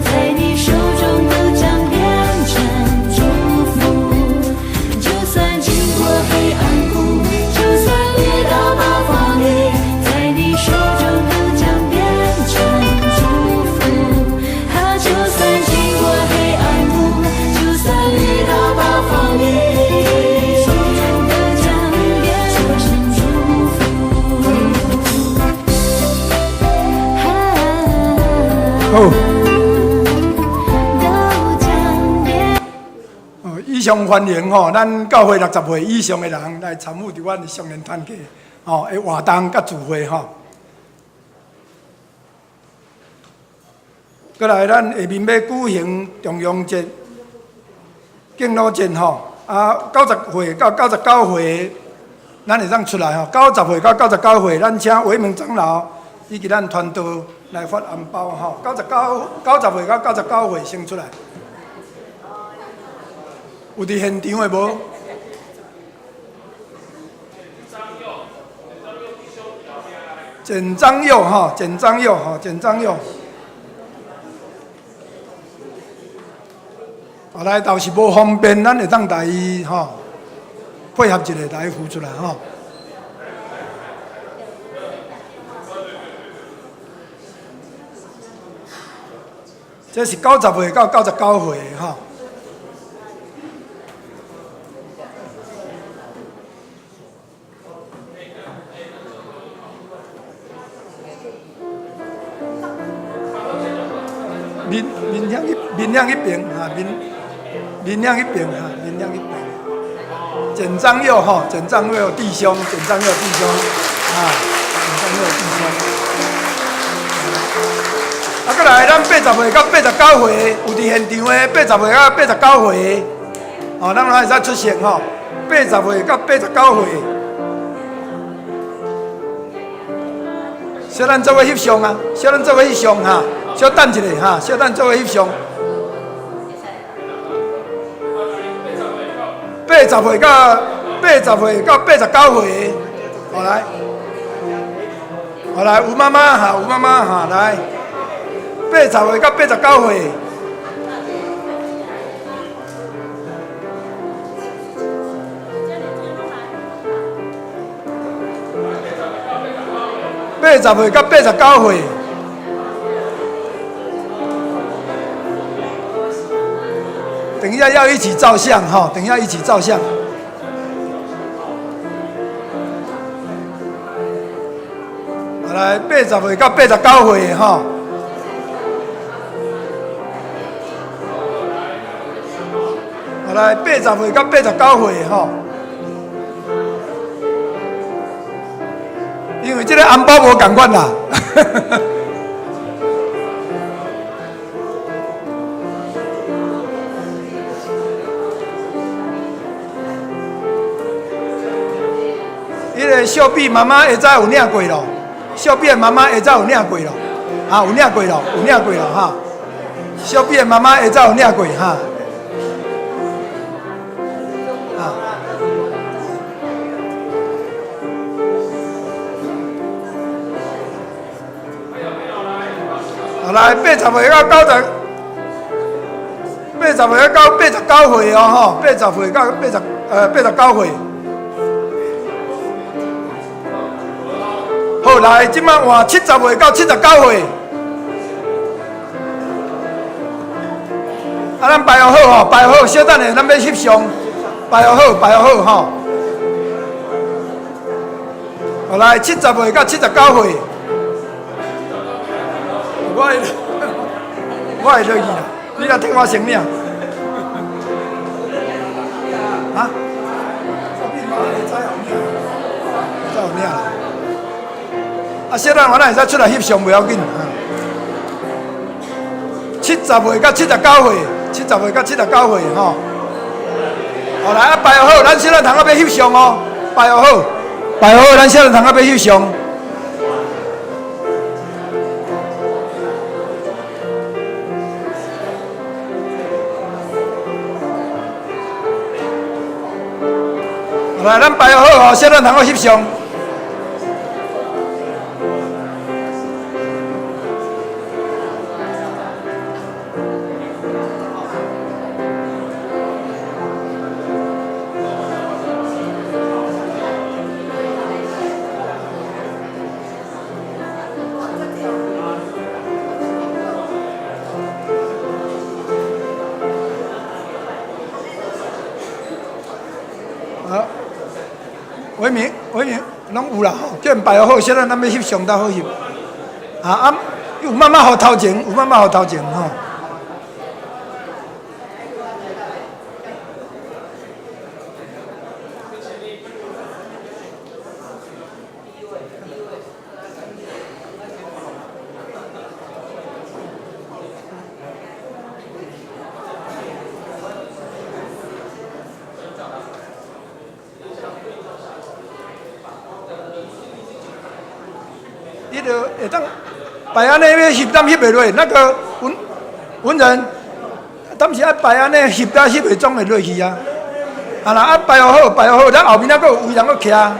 在你手中都將變成祝福。就算經過黑暗谷，就算遇到暴風雨，在你手中都將變成祝福。啊，就算經過黑暗谷，就算遇到暴風雨，手中都將變成祝福。好，都將變。以上歡迎吼，咱教會60歲以上的人來參與佇阮的上年團契吼的活動佮聚會吼。過來，咱下面欲舉行重陽節、敬老節吼，啊，90歲到99歲，咱會當出來吼。90歲到99歲，咱請偉明長老以及咱傳道來發紅包吼。90歲到99歲先出來，有佇現場的無？簡張佑吼，簡張佑吼，簡張佑。啊，來倒是無方便，咱會當來伊吼配合一下來付出來吼。這是90歲到99歲的吼。面面向彼面向彼爿哈，面面向彼爿哈，面向彼爿。簡張佑吼，簡張佑弟兄，簡張佑弟兄，啊，簡張佑弟兄。啊，閣來，咱80歲到89歲有佇現場的，八十歲到89歲，哦，咱攏會使出席吼。八十歲到89歲，小咱做伙翕相啊，小咱做伙翕相哈，小等一下哈，小等做伙翕相。八十歲到八十歲到89歲，好來，好來，吳媽媽哈，吳媽媽哈，來，八十歲到89歲。八十歲到89歲。等一下要一起照相哈，等一下一起照相。好來，八十歲到89歲哈。好來，八十歲到89歲哈。因為這個紅包無仝款啦。彼个秀碧媽媽下早有領過咯，秀碧的媽媽下早有領過咯，啊有領過咯，有領過咯哈。秀碧的媽媽下早有領過哈。啊。好來，八十歲到九十，八十歲到89歲哦吼，八十歲到89歲。好來，這擺換70歲到79歲。啊，咱排好吼，排好，小等下，咱欲翕相，排好，排好吼。好來，七十歲到79歲。我會落去啦，你來替我先領。啊？會知有領。啊，小等我咱會使出來翕相，袂要緊。七十歲到79歲，70歲到79歲吼。好來，啊排好，咱小等通仔欲翕相哦，排好，排好，咱小等通仔欲翕相。來，咱排好哦，小等通仔翕相。偉明，偉明，攏有啦吼，叫𪜶排好，小等咱欲翕相才好翕。啊啊，有媽媽予頭前，有媽媽予頭前吼。伊就會當擺按呢欲翕，敢翕袂落？那個文文人，當時愛擺按呢翕，才翕會總會落去啊。啊啦，啊擺好，擺好，咱後面猶閣有位人閣徛。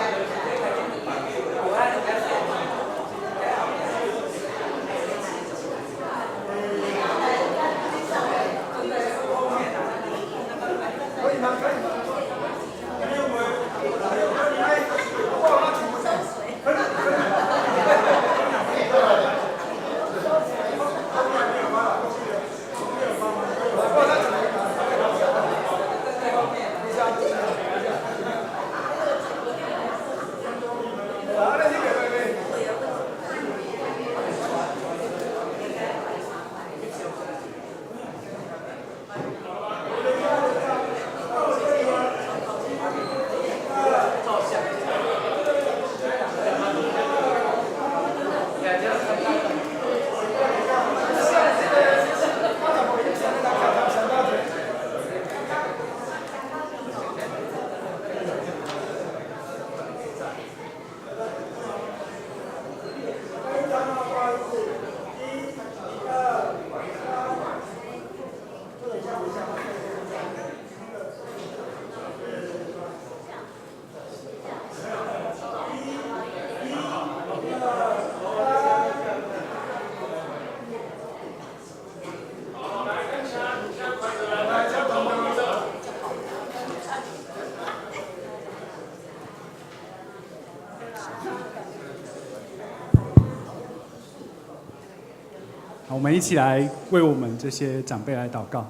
好，我們一起來為我們這些長輩來禱告。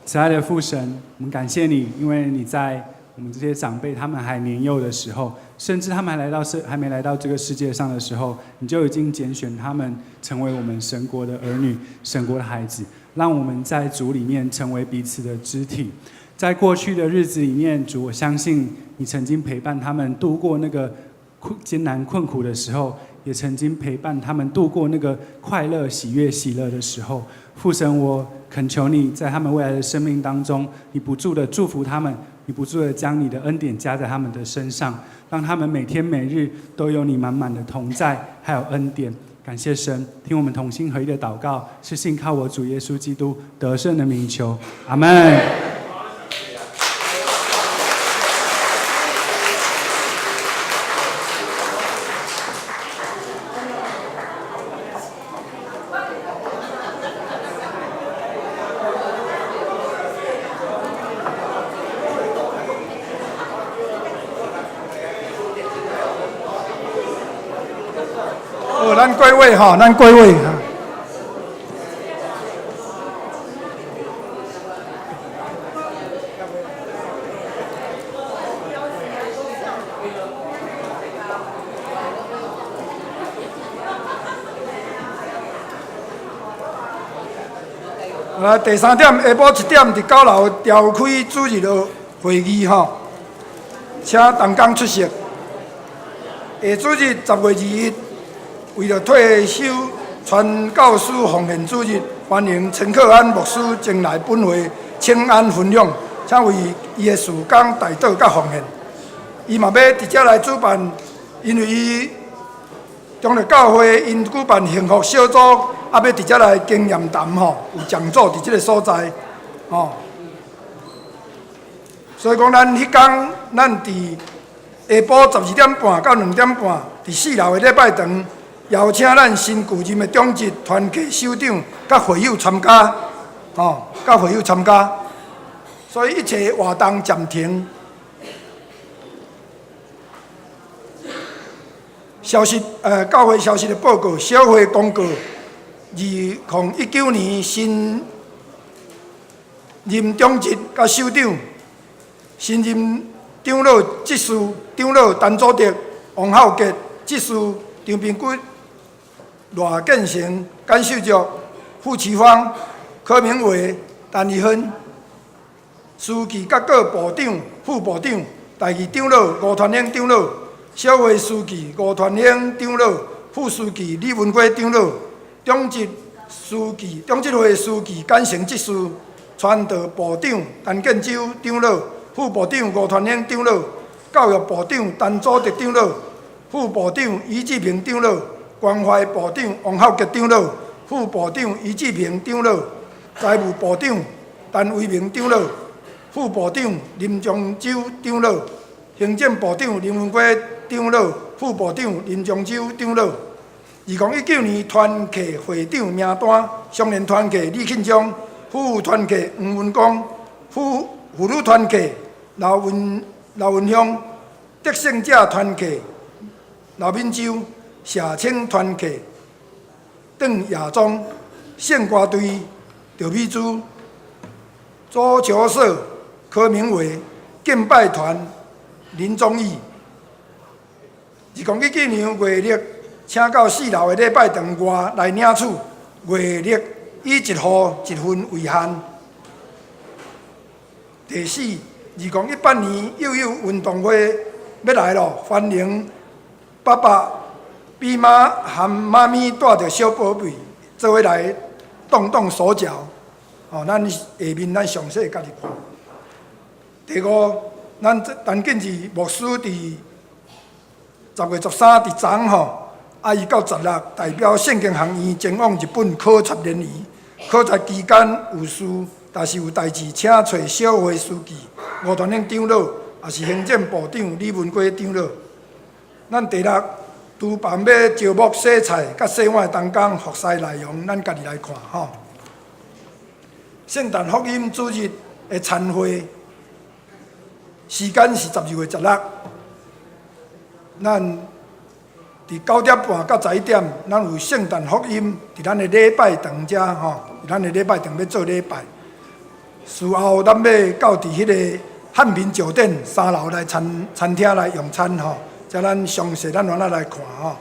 慈愛的父神，我們感謝你，因為你在我們這些長輩他們還年幼的時候，甚至他們還沒來到這個世界上的時候，你就已經揀選他們成為我們神國的兒女、神國的孩子，讓我們在主裡面成為彼此的肢體。在過去的日子裡面，主，我相信你曾經陪伴他們度過那個艱難困苦的時候，也曾經陪伴他們度過那個快樂、喜悅、喜樂的時候。父神，我懇求你在他們未來的生命當中，你不住的祝福他們，你不住的將你的恩典加在他們的身上，讓他們每天每日都有你滿滿的同在，還有恩典。感謝神，聽我們同心合意的禱告，是信靠我主耶穌基督得勝的名求。阿門。好，咱歸位吼，咱歸位。來，第三點，下晡一點佇九樓召開主日的會議吼，請同工出席。下主日10月21，為著退休傳教師奉獻主日，歡迎陳克安牧師前來本會請安分享，請為伊的事工代禱佮奉獻。伊嘛欲佇遮來主辦，因為伊長樂教會𪜶舉辦幸福小組，啊，欲佇遮來經驗談吼，有講座佇這个所在吼。所以講，咱彼工，咱佇下晡12點半到2點半，佇四樓的禮拜堂，邀請咱新舊任的長執團契首長佮會友參加，吼，佮會友參加。所以一切活動暫停。消息，教會消息的報告，小會公告，2019年新任長執佮首長，新任長老執事長老陳祖德、王孝杰執事張平谷、賴建成、甘秀玉、傅其芳、柯明偉、陳怡芬，書記佮各部長、副部長、第二長老吳傳興長老、小會書記吳傳興長老、副書記李文輝長老、長執書記、長執會書記簡成執事、傳道部長陳建州長老、副部長吳傳興長老、教育部長陳祖德長老、副部長余志平長老、關懷部長王孝杰長老、副部長余志平長老、財務部長陳維明長老、副部長林長洲長老、行政部長林文輝長老、副部長林長洲長老。2019年團契會長名單：少年團契李慶章，婦婦團契黃文光，婦女團契劉文香，得勝者團契劉敏洲，社青團契鄧亞忠，聖歌隊趙美珠，足球社柯明偉，敬拜團林忠義。2019年月曆，請到四樓的禮拜堂外來領取。月曆以一戶一份為限。第四，2018年幼幼運動會欲來咯，歡迎爸爸、比媽含媽咪帶著小寶貝做伙來動動手腳。哦，咱下面咱詳細家己看。第五，咱陳建志牧師佇10月13佇昨吼，啊，伊到16代表聖經學院前往日本考察聯誼，考察期間有事，若是有代誌，請揣小會書記吳傳興長老，也是行政部長李文輝長老。咱第六，廚房欲招募洗菜佮洗碗的同工，服侍內容，咱家己來看吼。聖誕福音主日的餐會時間是12月16。咱佇9點半到11點，咱有聖誕福音佇咱的禮拜堂遮吼，佇咱的禮拜堂欲做禮拜。事後咱欲到佇彼个漢民酒店三樓來餐餐廳來用餐吼，遮咱詳細咱慢仔來看吼。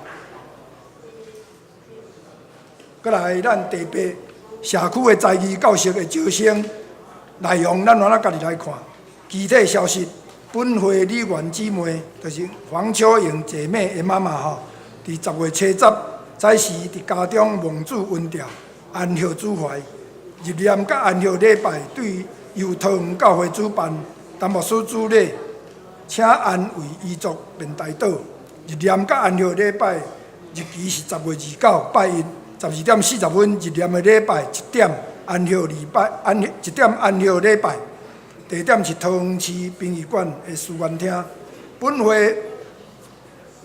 閣來咱第八社區的才藝教室的招生內容，咱慢仔家己來看。具體消息，本會李元姊妹，就是黃秋瑩姐妹的媽媽吼，佇10月7日早時佇家中夢主恩召，安息主懷，入殮佮安息禮拜對由桃園教會主辦，陳牧師主禮，請安慰遺族便代禱。入殮佮安息禮拜日期是10月29拜一，12點40分入殮的禮拜一點安息禮拜安息一點安息禮拜。地點是桃園市殯儀館的思源廳。本會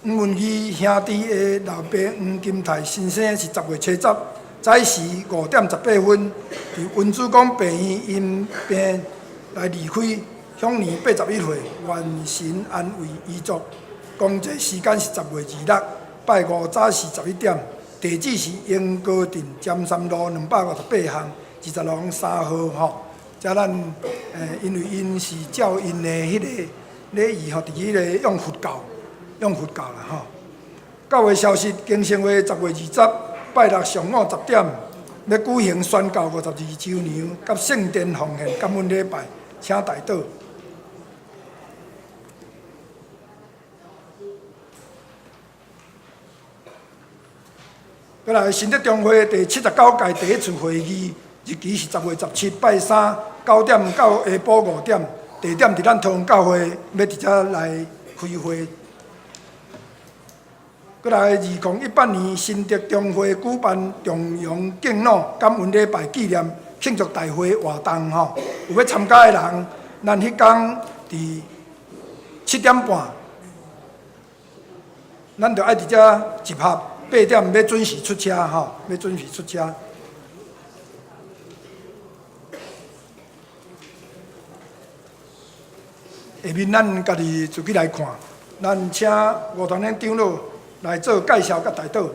黃文義兄弟的老爸黃金泰先生是10月7日早時5點18分，佇溫主公病院因病來離開，享年81歲，願神安慰遺族。公祭時間是10月26，拜五早時11點，地址是鶯歌鎮尖山路258巷26-3號吼。遮咱因為𪜶是照𪜶的彼个禮儀吼，佇彼个用佛教，用佛教啦吼。教會消息，更生會10月20，拜六上午10點，欲舉行宣教52週年佮聖殿奉獻感恩禮拜，請代禱。閣來，新德中會第79屆第一次會議，日期是10月17，拜三9點到下晡5點，地點佇咱桃園教會，欲佇遮來開會。閣來，2018年新德中會舉辦重陽敬老感恩禮拜紀念慶祝大會活動吼，有欲參加的人，咱彼工佇7點半，咱著愛佇遮集合，8點欲準時出車吼，欲準時出車。下面咱家己自己來看，咱請吳團長長老來做介紹佮代禱。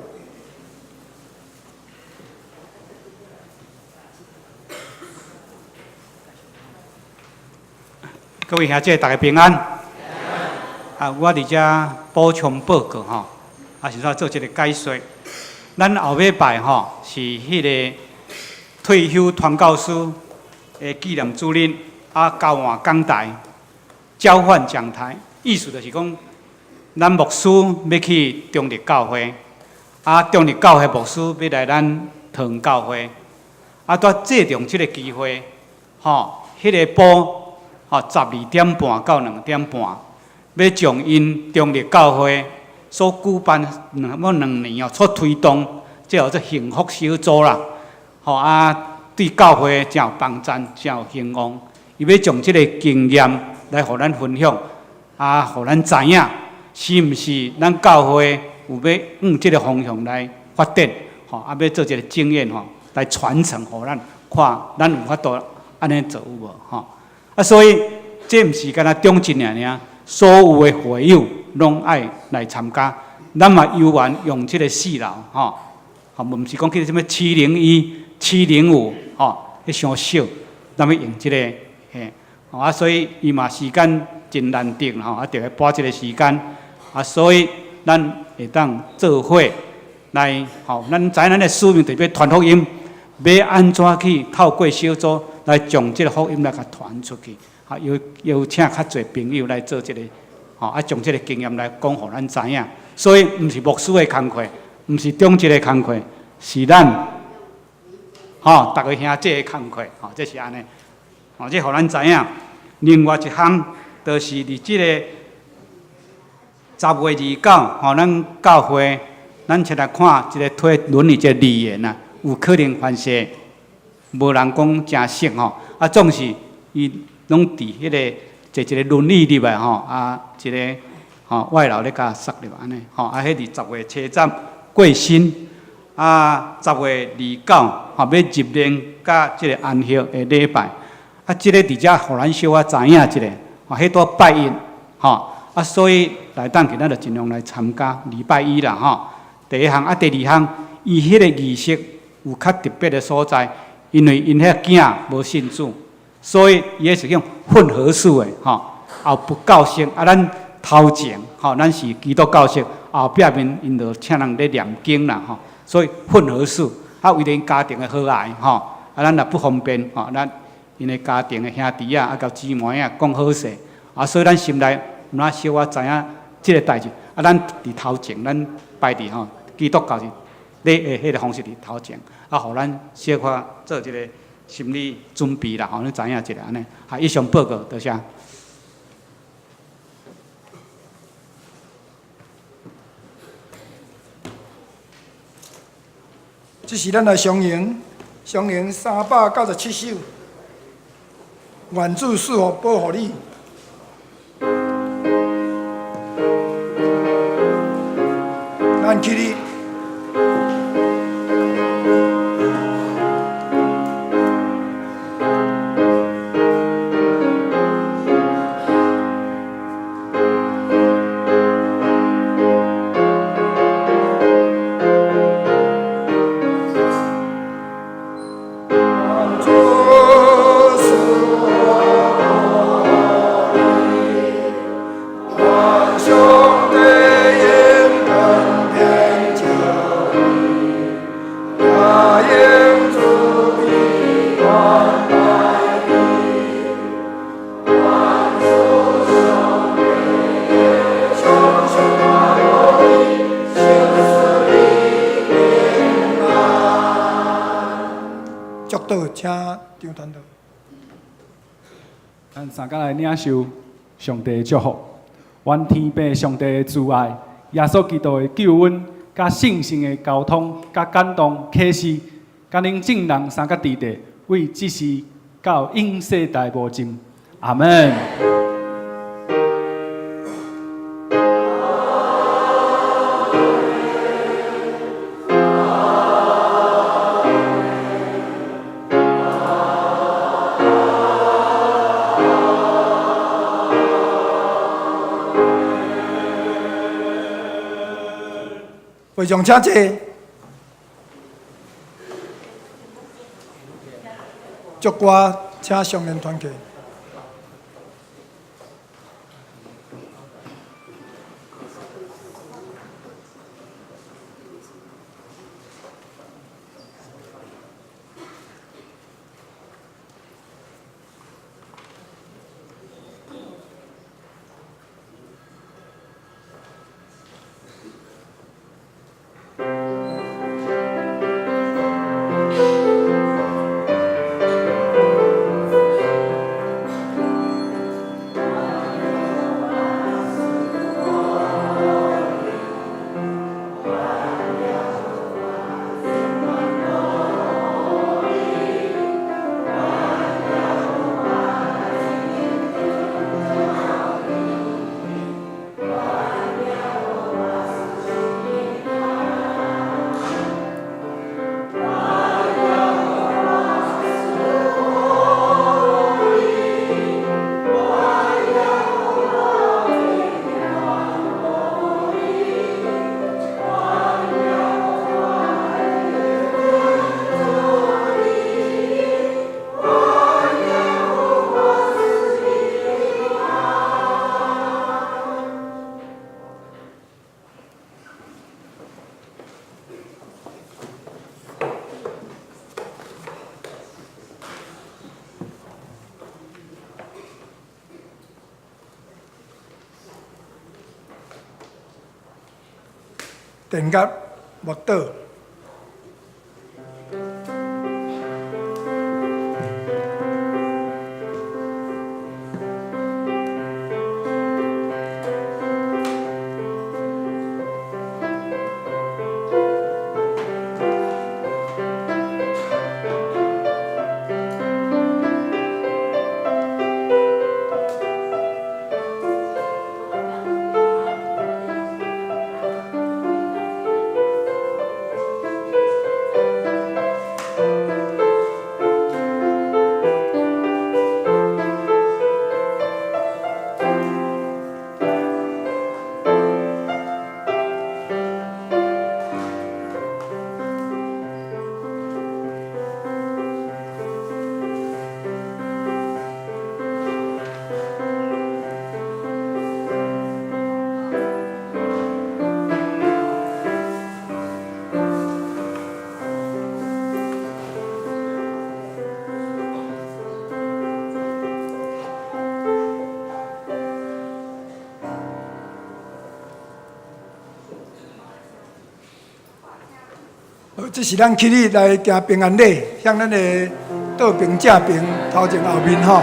各位兄姐，大家平安。啊，我佇遮補充報告吼，啊，是煞做一个解說。咱後禮拜吼是彼个退休傳教師的紀念主日，啊，交換講台，交換講台，意思就是講，咱牧師欲去中壢教會，啊，中壢教會牧師欲來咱桃園教會，啊，拄借著這个機會，吼，彼个晡，吼，12點半到2點半，欲將𪜶中壢教會所舉辦兩要兩年哦，所推動，這號做幸福小組啦，吼啊，對教會誠有幫贊，誠有興旺。伊欲將這个經驗來予咱分享，啊，予咱知影是毋是咱教會有欲向這个方向來發展，吼，啊，欲做一个經驗吼，來傳承予咱，看咱有法度按呢做有無吼？啊，所以這毋是干焦中正爾爾，所有的會友攏愛來參加。咱嘛猶原用這个四樓吼，吼，毋是講去啥物701、705吼，彼傷少，咱欲用這个嘿，啊，所以伊嘛時間真難得吼，啊，著愛撥這个時間，啊，所以咱會當做伙來吼，咱知影咱的使命就是欲傳福音，欲按怎去透過小組來將這个福音來共傳出去，啊，邀邀請較濟朋友來做這个，吼，啊，將這个經驗來講予咱知影。所以毋是牧師的工課，毋是長執的工課，是咱吼，逐个兄弟的工課，吼，這是按呢，吼，這予咱知影。另外一項，就是佇這个10月29，吼，咱教會，咱先來看一个推輪椅這个議員啊，有可能凡勢無人講誠熟吼，啊，總是伊攏佇彼个坐一个輪椅入來吼，啊，一个吼外勞咧共捒入按呢，吼，啊，彼佇10月7過身，啊，10月29吼，欲入殮佮這个安息的禮拜，啊，這个佇遮予咱小可知影一下，吼，彼拄拜一，吼，啊，所以來當去，咱就盡量來參加禮拜一啦吼。第一項啊，第二項，伊彼個儀式有較特別的所在，因為𪜶彼囝無信主，所以伊彼是用混合式的吼，後佛教式啊，咱頭前吼，咱是基督教式，後壁面𪜶就請人咧念經啦吼，所以混合式啊，為著𪜶家庭的和諧吼，啊，咱也不方便吼，咱𪜶的家庭的兄弟仔啊，佮姊妹仔講好勢，啊，所以咱心內有哪小可知影這个代誌，啊，咱佇頭前，咱擺佇吼基督教是禮的彼个方式佇頭前，啊，予咱小可做這个心理準備啦，吼，你知影一下按呢。啊，以上報告，多謝。這是咱來上演，上演397首，願主賜福保護你。咱起立。主賜福保護你，願上帝用恩典照你，也用慈悲關懷你。願主上帝常常保護你，賜你平安。祝禱，請張傳道。咱三工來領受上帝的祝福，願天父上帝的慈愛、耶穌基督的救恩、佮聖神的交通、佮感動啟示，佮恁眾人三個弟弟，為這時到永世代無盡。阿門。會長請坐。祝歌請上聯團契。電壓默禱。這是咱起日來行平安禮，向咱的倒爿正爿頭前後面吼。